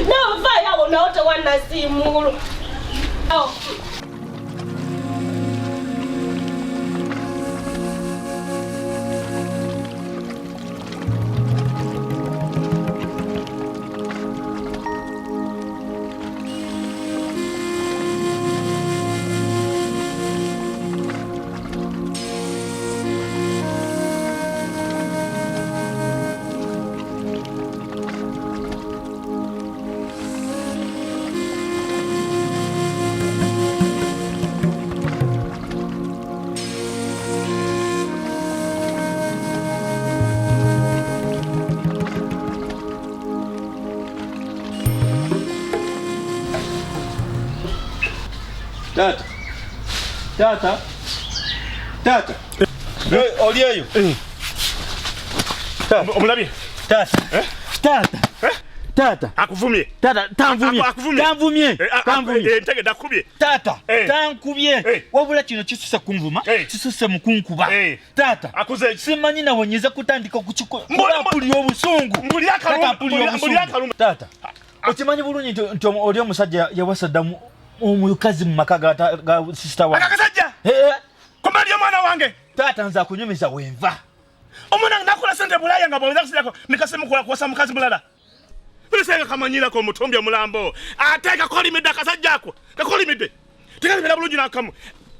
Navaayo awo nawo tewannasiimuulwa. Tata. Tata. Tata. Oli eyo. Tata. Omulabye? Tata. Tata. Tata. Akuvumye. Tata, tanvumye. Tanvumye. Tanvumye. Ntegedde akubye. Tata, tankubye. Wabula kino kisuse kunvuma, kisuse mu kunkuba. Tata, simanyi nawe nyiza kutandika okukikola. Mpulira obusungu. Tata, mpulira obusungu. Tata, okimanyi bulungi nti oli omusajja yawasa dda omukazi mu maka ga sister wange. Akakasajja? Kumba omwana wange. Tata, nze akunyumiza wenva. Omwana wange nakola sente Bulaya nga bw'oyinza kusinako nikasimu kuwasa mukazi mulala. Bisenga kamanyirako omutumbi omulambo. Ate kakolimidde akasajja ako. Kakolimidde. Tekalimira bulungi n'akamu.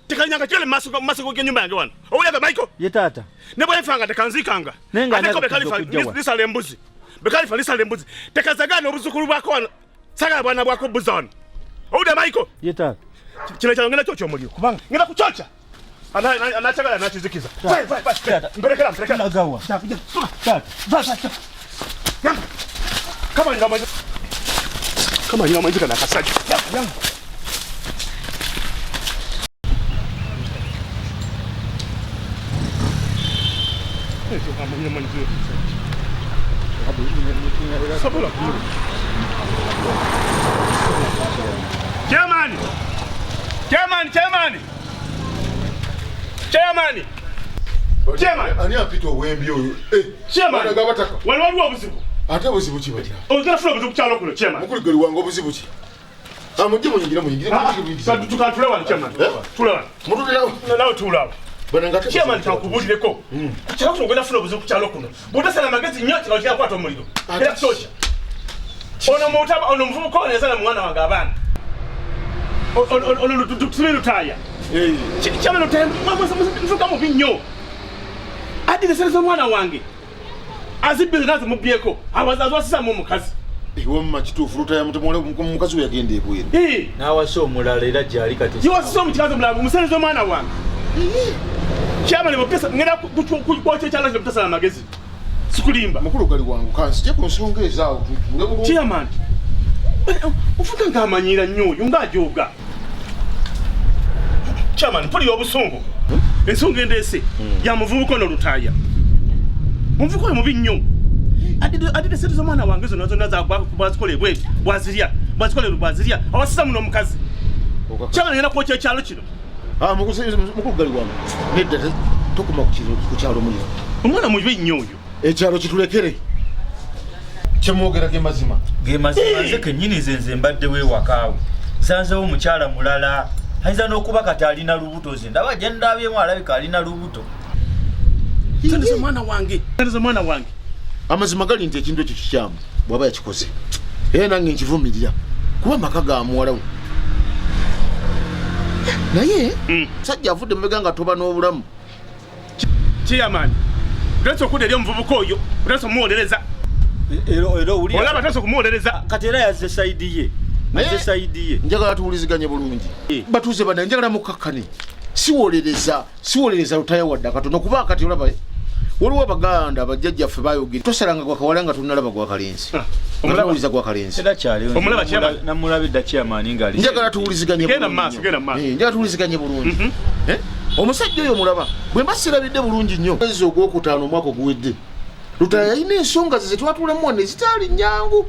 Tekalinyanga kigale mu maaso g'ennyumba yange wano. Owulira Michael? Ye taata. Ne bwe nfanga tekanziikanga. Naye nga Ate ko anaga Bekalifa kujja wa? lisala embuzi. Bekalifa lisala embuzi. Tekazagaana obuzzukulu bwako wano. Sagala bwana bwako buza wano. Owulira Michael? Ye taata. Kino kyalo ngenda kyokya omuliro kubanga ngenda kukyokya. Anakyagala anakizikiza. Taata. Mperekera, mperekera. Nagawa. Taata. Kamanyira mwenzi. Kamanyira mwenzi kana akasajja. Chairman! Chairman, chairman! Chairman! Chairman! Ani apita obwembi oyo? Chairman! Wano waliwo obuzibu. Ate obuzibu ki batya? Ogenda funa obuzibu ku kyalo kuno, chairman. Mukulu gwe wange obuzibu ki? Mujje muyingire, muyingire, muyingire. Tukatule wano, chairman. Tule wano. Mutulirawo. Nawe tuula awo. Bano nga ate Chairman, kankubuulireko. Ku kyalo kuno ogenda funa obuzibu ku kyalo kuno. Bw'otasala amagezi nnyo kino kijja kukwata omuliro. Era kyokya. Ono mutaba, ono muvubuka ono yazaala mwana wange abaana. Ono tusime lutaaya. Kyamano nvuga mubi nnyo. Addira sente z'omwana wange. Azibbire nazimubyeko. Awaziwasizamu omukazi. Ewamma kituufu Lutaaya mukazi we yagenda ebweru. N'awasa omulala era gyali kati. Giwasisa omukazi omulala omusente z'omwana wange. Kyamani mupesa ngenda kwokya ekyalo kino mutasala amagezi. Sikulimba. Mukulu gali wangu kanzije ku nsonga ezaawo tutuule bulungi. Chairman. Ofuka ng'amanyiira nnyo oyo ng'ajooga. Chairman mpulira obusungu. Ensonga endeese ya muvubuka ono Lutaaya. Omuvubuka oyo mubi nnyo. Adidde sente z'omwana wange zonna zonna bwazikola ebweru bwazirya bwazikola bwazirya awasiza muno omukazi. Chairman ngenda kwokya ekyalo kino. Mukulu gali wangu nedda tokoma ku kyalo muliro. Omwana mubi nnyo oyo. Ekyalo kitulekere. Kyemwogera ge mazima. Ge mazima nze kennyini nze mbaddewo ewakaawe. Nsanzewo omukyala mulala. Ayinza n'okuba kati alina lubuto nze ndaba gye ndabyemu alabika alina lubuto. Sente z'omwana wange. Sente z'omwana wange. Amazima gali nti ekintu ekyo kikyamu bw'aba yakikoze. Era nange nkivumirira kuba amaka ga muwala we. Naye musajja avudde mabega nga toba n'obulamu. Chairman, otandise okudda eri omuvubuka oyo, otandise okumuwolereza. Olaba otandise okumuwolereza. Kati era yazze sayidi ye. Azze sayidi ye. Njagala tuwuliziganye bulungi. Batuuze bano njagala mukakkane. Siwolereza Lutaaya wadde akatono kuba kati olaba waliwo Abaganda bajjajjaffe baayogera tosalanga gwa kawala nga tonnalaba gwa kalenzi. Omulaba gwa kalenzi. Era kyaliwo. Omulaba chairman. Namulaba edda chairman ng'ali. Njagala tuwuliziganye bulungi. Genda mu maaso, genda mu maaso. Njagala tuwuliziganye bulungi. Omusajja oyo mulaba bwe mba sirabidde bulungi nnyo. Mwezi ogwokutaano omwaka oguwedde Lutaaya yalina ensonga ze zetwatuulamu wano ezitaali nnyangu.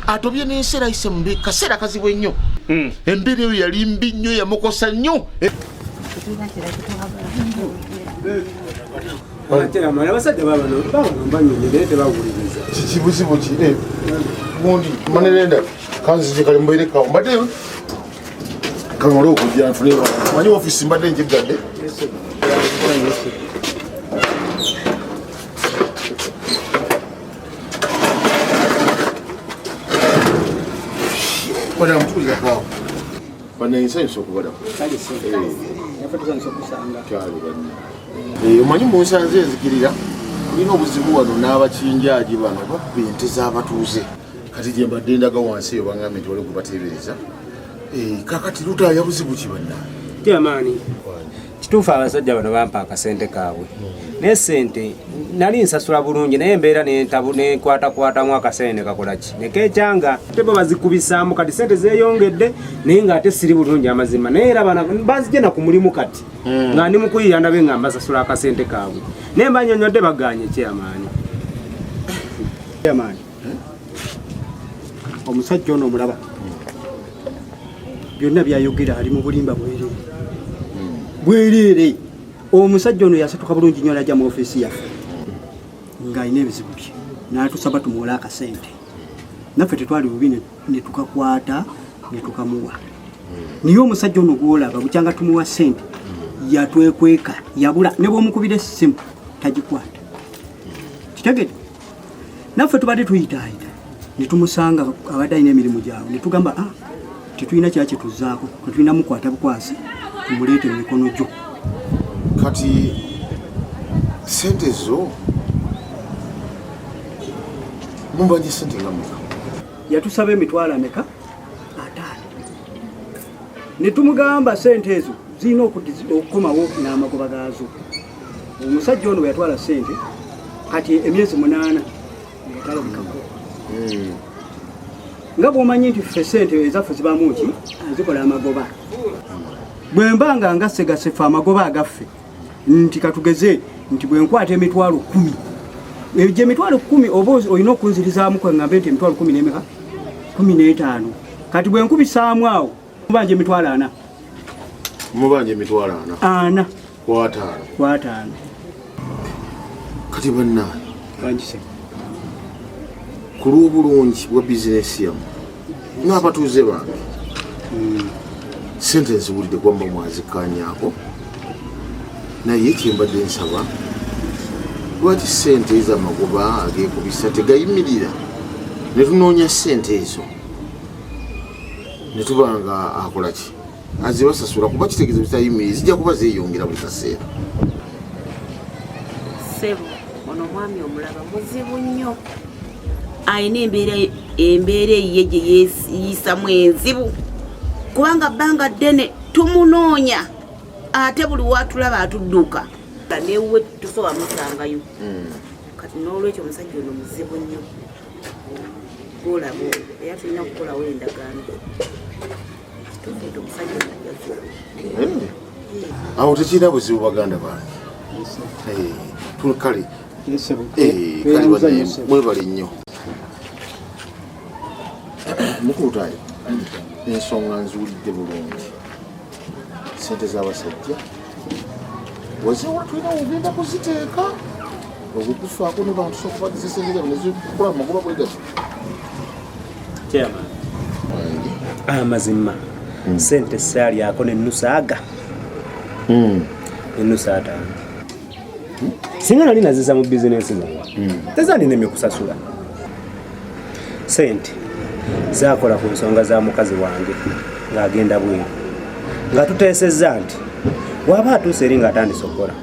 Atobye n'ensi era ayise mu kaseera kazibu ennyo. Embeera eyo yali mbi nnyo yamukosa nnyo. Abasajja babano banyonyi tebawuliriza. Kibuzibu ki? Gundi manerenda kanzije kale mbeerekawo mbadde kamale okujja nfune manyi ofiisi mbadde njiggadde. Bwana mtuliza kwao. Bwana nsanyusa okubalaba. Omanyi munsanze enzikirira tulina obuzibu wano n'abakinjaaji bano babba ente z'abatuuze. Kati gye mbadde ndaga wansi eyo bangambye nti waliwo gwe bateebereza. Kakati Lutaaya buzibu ki bannange? Chairman, kituufu abasajja bano bampa akasente kaabwe. Naye sente nali nsasula bulungi naye embeera nenkwatakwatamu akasente ne kakola ki? Ne keekyanga. Ate bo bazikubisaamu kati sente zeeyongedde naye ng'ate siri bulungi amazima. Naye era bana banzigye na ku mulimu kati. Nga ndi mu kuyiiya ndabe nga mbasasula akasente kaabwe. Naye mbanyonnyodde bagaanye chairman. Chairman. Omusajja ono omulaba. Byonna byayogera ali mu bulimba bwereere. Bwereere. Omusajja ono yasituka bulungi nnyo n'ajja mu ofiisi yaffe ng'alina ebizibu bye n'atusaba tumuwole akasente. Naffe tetwali bubi ne tukakwata ne tukamuwa. Naye omusajja ono gw'olaba bukyanga tumuwa ssente yatwekweka yabula ne bw'omukubira essimu tagikwata. Kitegedde? Naffe tubadde tuyitaayita ne tumusanga abadde alina emirimu gyabwe ne tugamba tetulina kya kye tuzzaako, tetulina mukwata bukwasi tumuleete mu mikono gyo. Kati ssente zo mubanja ssente nga mmeka? Yatusaba emitwalo ameka? 5. Ne tumugamba ssente ezo zirina okukomawo n'amagoba gaazo. Omusajja ono bwe yatwala ssente kati emyezi 8 nga talabikako. Nga bw'omanyi nti ffe ssente ezaffe zibaamu ki? Zikola amagoba. Bwe mba nga ngasegase ffe amagoba agaffe nti katugeze nti bwe nkwata emitwalo 10 egyo emitwalo 10 oba olina okunzirizaamu kwe ŋŋambe nti emitwalo 10 n'emeka? 15. Kati bwe nkubisaamu awo mubanja emitwalo 40. Mubanja emitwalo 40. 40. Ku 5. Ku 5. Kati bannange. Bangise. Ku lw'obulungi bwa bizinesi yammwe n'abatuuze bange. Ssente nziwulidde kuba muba mwazikkaanyaako naye kye mbadde nsaba lwaki ssente ezo amagoba ageekubisa tegayimirira ne tunoonya ssente ezo ne tuba nga akola ki? Azibasasula kuba kitegeeza bitayimiri zijja kuba zeeyongera buli kaseera. Ssebo, ono omwami omulaba muzibu nnyo, alina embeera eyiye gye yeeyisamu enzibu, kubanga bbanga ddene tumunoonya ate buli watulaba atudduka, newuwe tusobola musangayo. Kati n'olwekyo omusajja ono muzibu nnyo gwolaba, era tulina kukolawo endagaano. Kituufu nti omusajja ono ajja zibu. Awo tekirina buzibu baganda bange. Kale kale mwebale nnyo. Mukulu Tayo, ensonga nzuulidde bulungi. Ssente z'abasajja wazeewola tulina ogenda kuziteeka okukufaako ne bantu sokubagiza sente zaabwe nezikola mu magoba bwe gatyo. Chairman, amazima sente saalyako n'ennusu aga n'ennusu 5. Singa nali naziza mu bizinensi zange tezandinemye kusasula. Sente zakola ku nsonga za mukazi wange ng'agenda bweru, nga tuteesezza nti waba atuuse eri ng'atandise okukola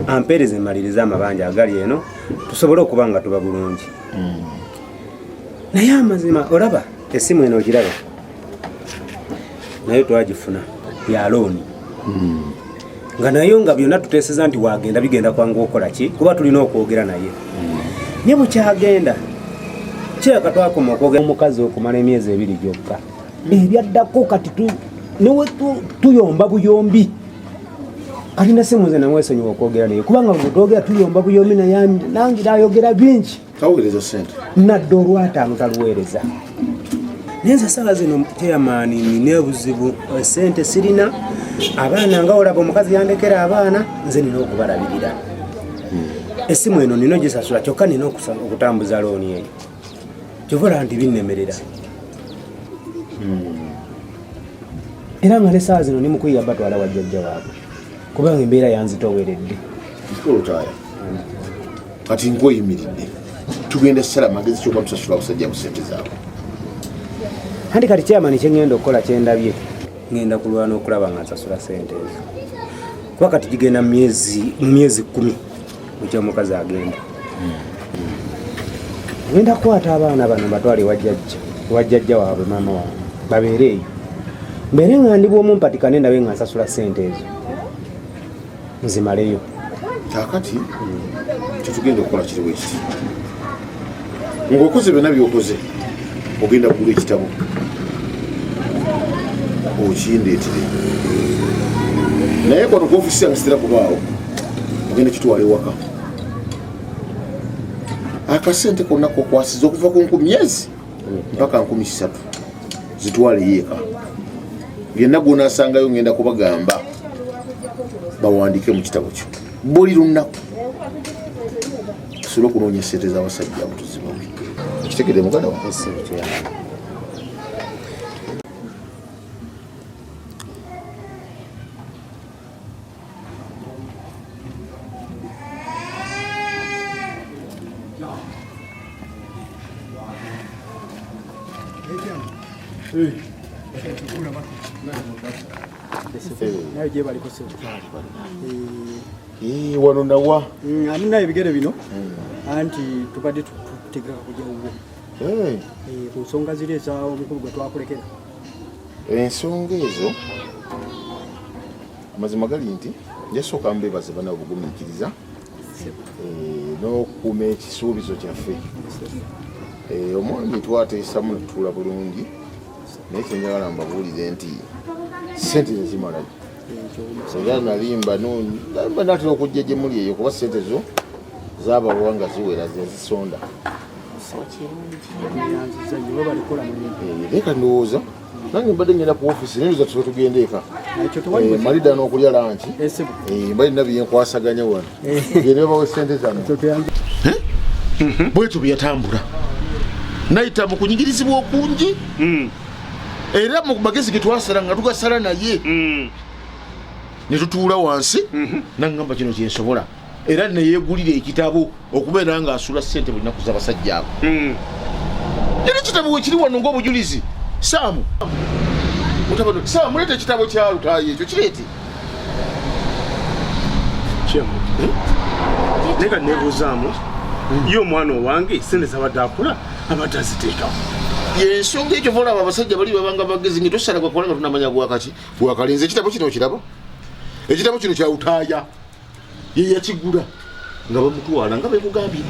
ampeereze mmalirize amabanja agali eno tusobole okuba nga tuba bulungi. Naye amazima olaba essimu eno ogiraba nayo twagifuna ya looni, nga nayo nga byonna tuteeseza nti wagenda bigenda kwangu okukola ki, kuba tulina okwogera naye. Naye bwekyagenda kiraka twakoma okwogera omukazi okumala emyezi 2 gyokka, ebyaddako kati newe tuyomba buyombi. Kati nasimu nze namwesonyiwa okwogera naye, kubanga bwe twogera tuyomba buyombi naye nange nayogera bingi. Taweereza ssente nadde olwataano taluweereza. Naye nze essaawa zino chairman nina obuzibu, ssente sirina, abaana nga olaba omukazi yandekera abaana, nze nina okubalabirira. Essimu eno nina ogisasula, kyokka nina okutambuza looni eyo, kyova olaba nti binnemerera. Era nga n'essaawa zino ndi mukuyiya batwala wa jjajja waabwe, kubanga embeera yanzitooweredde. Mukulu kati nkweyimiridde, tugenda sala magezi ky'oba tusasula abasajja mu ssente zaabwe. Anti kati chairman kye ŋŋenda okukola kye ndabye, ŋŋenda kulwana okulaba nga nsasula ssente ezo, kuba kati gigenda mu myezi 10 bukya omukazi agenda. Ŋŋenda kukwata abaana bano mbatwale ewa jjajja waabwe maama waabwe babeere eyo, mbeere nga ndi bw'omu mpatikane ndabe nga nsasula ssente ezo nzimaleyo. Kaakati kyetugenda okukola kiri bwe kiti, ng'okoze byonna by'okoze, ogenda kugula ekitabo okindeetere, naye kwano ku ofiisi yange sitera kubaawo, ogenda kitwala ewaka. Akasente konna kokwasiza okuva ku 1000 mpaka 3000 zitwaleyo eka, byonna gw'onaasangayo ngenda kubagamba bawandiike mu kitabo kyo buli lunaku, tusobole okunoonya ssente z'abasajja abo tuzibawe. Okitegedde muganda wange? Wano nawa amuna ebigere bino anti tubadde tutegeka kujja wuwo ku nsonga ziri eza omukulu gwe twakulekera. Ensonga ezo amazima gali nti njasooka mbebaze bana obugumiikiriza n'okukuuma ekisuubizo kyaffe. Omwami twateesamu netutuula bulungi, naye kyenjagala mbabuulire nti ssente tezimalayo. Era nalimba natera okujja gye muli eyo, kuba ssente zo zabawa nga ziwera zezisonda. Leka ndowooza nange mbadde ngenda ku ofiisi, naye ndowooza tusobe tugende eka. Malidda n'okulya lanki, mbadde nina byenkwasaganya wano, gende babawe ssente zammwe. Bwetyo bwe yatambula nayita mu kunyigirizibwa okungi, era mu magezi ge twasala nga tugasala naye ne tutuula wansi, nangamba kino kyensobola, era neyeegulira ekitabo okubeera ng'asula ssente buli nnaku z'abasajja abo. Era ekitabo wekiri wano ng'obujulizi. Saamu Mutabani, sawa muleete ekitabo kya Lutaaya ekyo kireete. Chairman. Naye kati nebuuzaamu ye omwana owange sente zabadde akula abadde aziteekawo. Yensonga ekyo volaba abasajja bali babanga bagezi ngi tosala gwakola nga tunamanya gwakaki gwakalinze. Ekitabo kino okiraba, ekitabo kino kya Lutaaya, ye yakigula nga bamutwala nga bemugambye.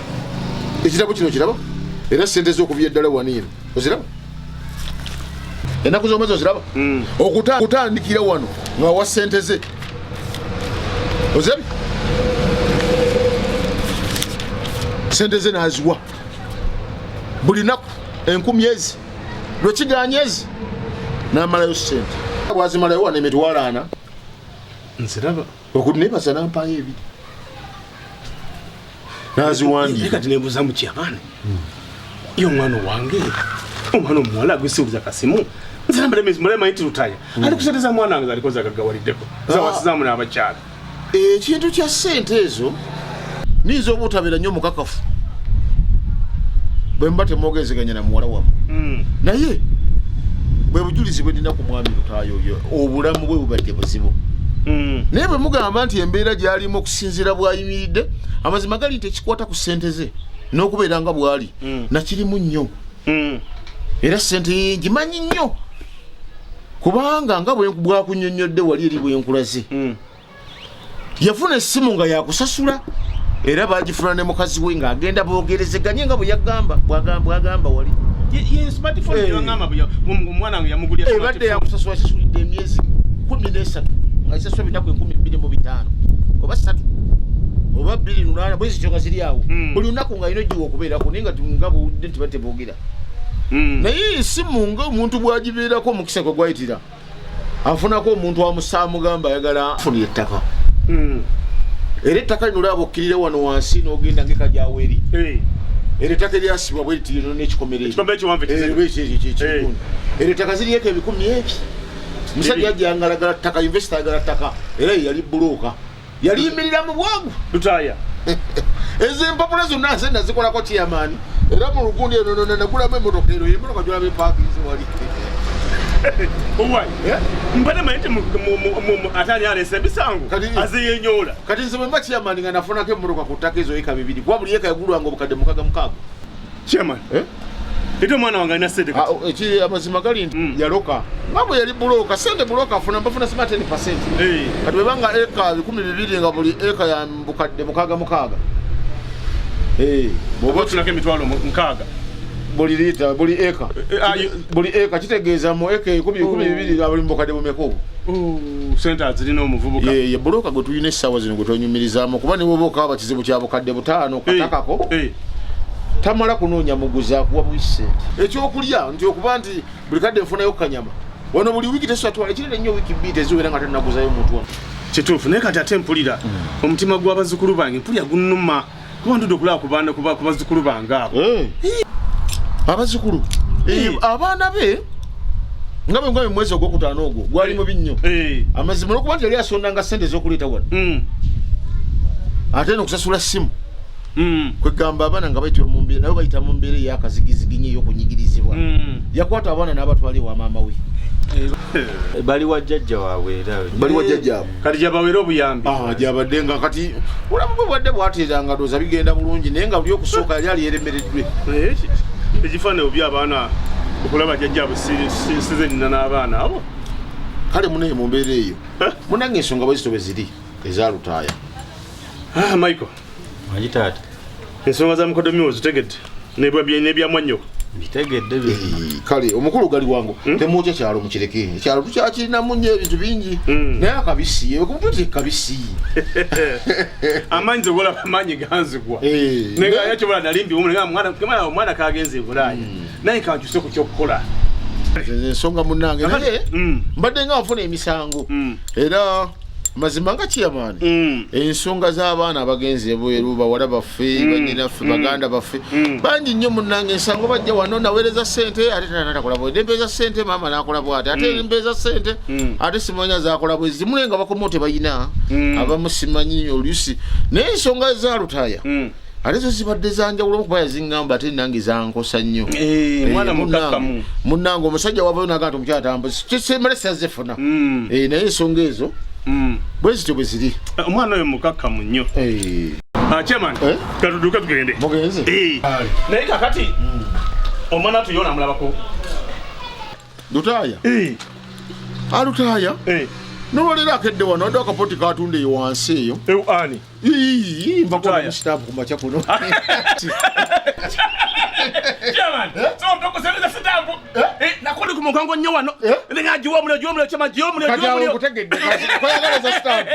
Ekitabo kino okiraba, era sente z'okuvya eddala wano eno oziraba, ennaku z'omwezi oziraba, okutandikira wano ng'awa sente ze ozirabye, sente ze n'aziwa buli naku 1000 ezi lwekiganya ezi n'amalayo sente bwazimalayo wano 400,000. Nziraba okunebaza n'ampayo 2 n'aziwandiika. Kati nebuuza mu kyamaani ye omwana owange omwana omuwala agwesibuza kasimu nziraba nti Lutaaya ali ku sente za mwana wange zaliko zagagawaliddeko zawasizaamu n'abakyala. Ekintu kya sente ezo niyinza obutabeera nnyo mukakafu bwe muba temwogezeganya na muwala wammwe, naye bwe bujulizi bwe nnina ku mwami Lutaaya oyo, obulamu bwe bubadde buzibu. Naye bwe mugamba nti embeera gy'alimu okusinziira bw'ayimiridde, amazima gali nti ekikwata ku ssente ze n'okubeera nga bw'ali nakirimu nnyo, era ssente ye ngimanyi nnyo kubanga nga bwakunnyonnyodde wali eri bwenkulaze. Yafuna essimu nga yakusasula era bagifuna ne mukazi we ng'agenda boogerezeganye nga bwe yagamba bwagamba wali. Ebadde yakusasula kisulidde emyezi 13 nga kisasula binaku 2005 oba 3 oba 28 bwe zityo nga ziri awo buli lunaku nga alina ogiwa okubeerako naye nga bwowulidde nti bateboogera. Naye essimu nga omuntu bw'agibeerako omukisa gwe gwayitira afunako omuntu amusaamugamba ayagala afunira ettaka. Era ettaka lino olaba okkirira wano wansi n'ogenda ng'ekajaawo eri. Era ettaka eryasibwa bwe liti lino n'ekikomera ekyo. Era ettaka ziriyeko 1000 ebi. Omusajja yajja ngalagala ttaka, investor ayagala ttaka, era ye yali bbulooka. Yali yimirira mu bwangu. Lutaaya. Ezo empapula zonna nze nazikolako chairman. Era mu lugundi eno nagulamu emmotoka ero, emmotoka gy'olaba epaakinze wali. Owai, mbadde manyi nti ate ani aleese emisango azeyenyoola. Kati nze bwe mba chairman nga nafunako emmotoka ku ttaka ezo eka 2 kuba buli eka yagulwanga obukadde 6-6. Chairman, ete omwana wange alina ssente kati. Amazima gali nti yaloka nga bwe yali bulooka sente bulooka afuna bafuna sima 10%. Kati bwe banga eka 2000 nga buli eka ya bukadde 6-6. Bw'oba ofunako emitwalo 6 buli liita buli eka buli eka kitegeeza mu eka 12 buli bukadde bumeka obwo. Sente azirina omuvubuka. Ye bulooka gwe tulina essaawa zino gwe twenyumirizaamu kuba ne bw'oba okaaba kizibu kya bukadde 5 katakako tamala kunoonya muguzi akuwa buwi ssente. Ekyokulya nti okuba nti buli kadde nfunayo kanyama wano buli wiiki tesatwala ekinene nnyo wiiki 2 teziwera nga tannaguzayo omuntu wano. Kituufu naye kati ate mpulira omutima gw'abazzukulu bange mpulira gunnuma kuba ntudde okulaba ku baana ku bazzukulu bange abo. Abazzukulu abaana be nga bwe ngambye mu mwezi ogwokutaano ogwo gwali mubi nnyo. Amazima olw'okuba nti yali asondanga ssente ez'okuleeta wano ate n'okusasula ssimu kwegamba abaana nga bayitibwa mu mbeera nabo bayita mu mbeera ey'akazigiziginyi ey'okunyigirizibwa. Yakwata abaana n'abatwala ewa maama we. Bali wa jjajja waabwe era bali wa jjajjaabwe. Kati gyabaweera obuyambi. Gyabadde nga kati obulamu bwe bwadde bwateeranga ndowooza bigenda bulungi naye nga buli okusooka yali alyeremereddwe. Ekifaananyi obi abaana okulaba jjajjaabwe size nina n'abaana abo. Kale munaye mu mbeera eyo munange ensonga bwe zito bwe ziri eza Lutaaya. Michael. Manyi taata. Ensonga za mukodomi ozitegedde n'ebya mwannyoko. Mbitegedde byonna. Kale omukulu gali wangu temwokya kyalo mukireke. Ekyalo tukyakirinamu nnyo ebintu bingi. Naye akabisi, okumutute kabisi. Amaanyi zogolaba amaanyi ganzigwa. Naye nga yakyobola nali mbiwumu, naye nga omwana kagenze e Bulaaya. Naye kankyuse ku ky'okukola. Ensonga munnange naye mbadde nga nfuna emisango era mazima nga chairman ensonga z'abaana abagenzi ebweru bawala baffe bannyinaffe baganda baffe bangi nnyo munnange ensango bajja wano naweereza ssente ate tata nakola bw'ati empeeza ssente maama n'akola bw'ati ate empeeza ssente ate simanya z'akola bwe zimu naye nga bakomawo tebalina abamu simanyi oluusi naye ensonga za Lutaaya Ate zo zibadde zanjawulo kuba yaziŋŋamba ate nange zankosa nnyo. Mwana mukakkamu. Munnange omusajja wavayo naga nti omukyala tambuzi kisemale sazifuna. Naye ensonga ezo bwe zityo bwe ziri. Omwana oyo mukakkamu nnyo. Chairman, katuduke tugende. Mugenze. Naye kakati omwana tuyona amulabako. Lutaaya. Alutaaya. Nolwaleero akedde wano wadde akapoti katunda eyo wansi eyo. Ani? Nva kuba musitaapu ku makya kuno. Chairman, so ntokosereza sitampu. Nakuli ku mugongo nnyo wano. Nga giwa omuliro, chairman, giwa omuliro, Kati giwa awo omuliro. nkutegedde, kweyagala za sitampu.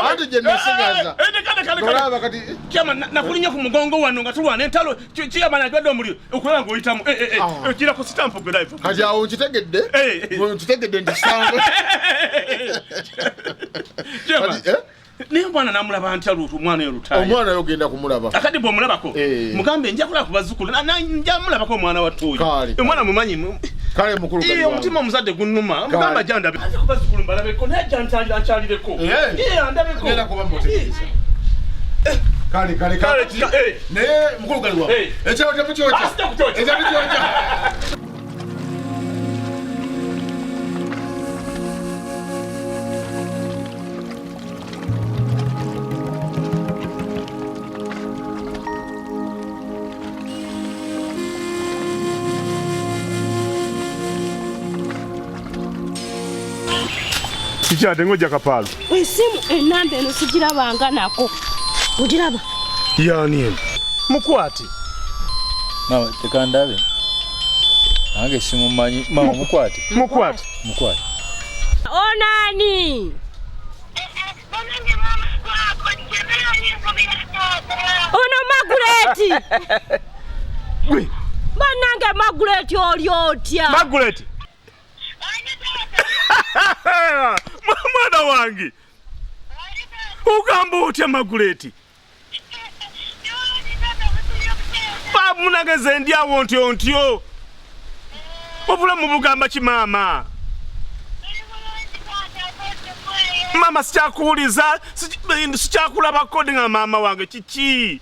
Anti gye nasigaza. Olaba kati Chairman, nakuli nnyo ku mugongo wano nga tulwana entalo. Chairman agiwadde omuliro okulaba ng'oyitamu. Gira ku sitampu gwe live. Kati awo nkitegedde. Nkitegedde nti sitampu. Chairman, naye omwana namulaba ntya omwana oyo Lutaaya? Omwana oyo ogenda kumulaba. Akati bw'omulabako, mugambe nja kulaba ku bazzukulu, nja mulabako omwana wa Ttooyi. Omwana mumanyi. Kale mukulu kali wange. Omutima omuzadde gunnuma. Mugamba ajja ndabe. Ajja ku bazzukulu mbalabeko, naye ajja ankyalireko. Andabeko. Ngenda kuba mmutegeeza. Kale, kale, kale. Kale, Naye mukulu kali wange. Ekyalo temukyokya. Ah, sijja kukyokya. Ekyalo temukyokya. Kikyate ng'ojja kapaalo. Esimu enamba eno sigirabanga nako. Ogiraba? Yaani eno? Mukwate. Mama, tekandabe. Nange simumanyi. Mama, mukwate. Mukwate. Mukwate. Onani? Ono Magureti. Bannange Magureti oli otya? Magureti. Mwana wange. Ogamba otya Magureti? Munageze ndi awo ntyo ntyo. Obulamu bugamba ki maama? Maama sikyakuwuliza, sikyakulabako nga maama wange kiki?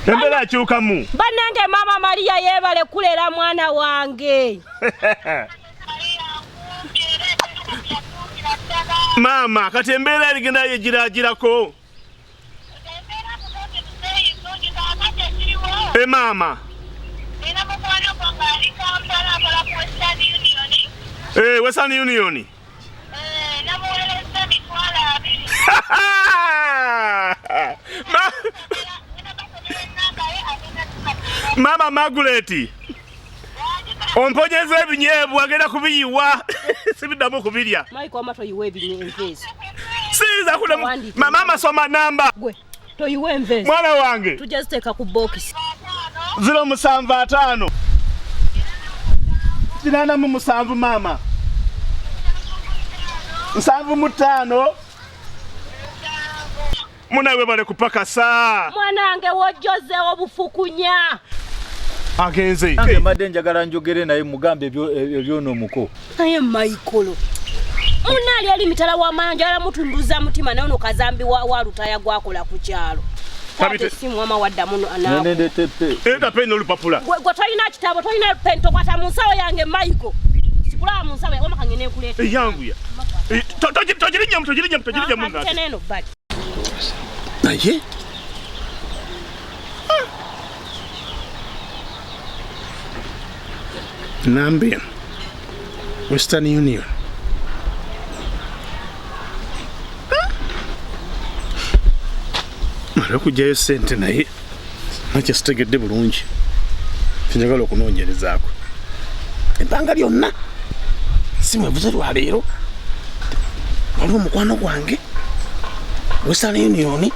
Embeera akyukamu. Bannange maama Maria yeebale kulera mwana wange. Maama kati embeera erigenda yegiragirako. Maama. Western Union. Mama Magureti. Omponyeza ebinyeebwa agenda kubiyiwa. Sibiddamu kubirya. Maiko wamma toyiwa ebinyeebwa ezo. Siyinza kuddamu. Mama soma namba. Gwe toyiwa enva ezo. Mwana wange. Tujja ziteeka ku bookisi. 075. 87 mama. 75. Munawe bale kupakasa. Mwanange wojjozeewo bufukunya. Agenze. Nange mbadde njagala njogere naye mugambe ebyono omuko. Naye Maikolo. Munaali ali mitala wa mayanja ala mutunduza mutima naye ono kazambi wa Lutaaya gwakola ku kyalo. Kwata essimu wama wadda muno anaawo. Eda peni n'olupapula. Gwe tolina kitabo, tolina peni, tokwata mu nsawo yange Maiko. Sikulaba mu nsawo wama kange nekuleeta. Yanguya. Togirinyamu, togirinyamu, togirinyamu. Ate neno bali. Naye? Namba eno Western Union. Mala okuggyayo ssente naye nakyo sitegedde bulungi. Kinjagala okunoonyerezaako. Ebbanga lyonna simu evuze lwaleero. Waliwo omukwano gwange Western Union.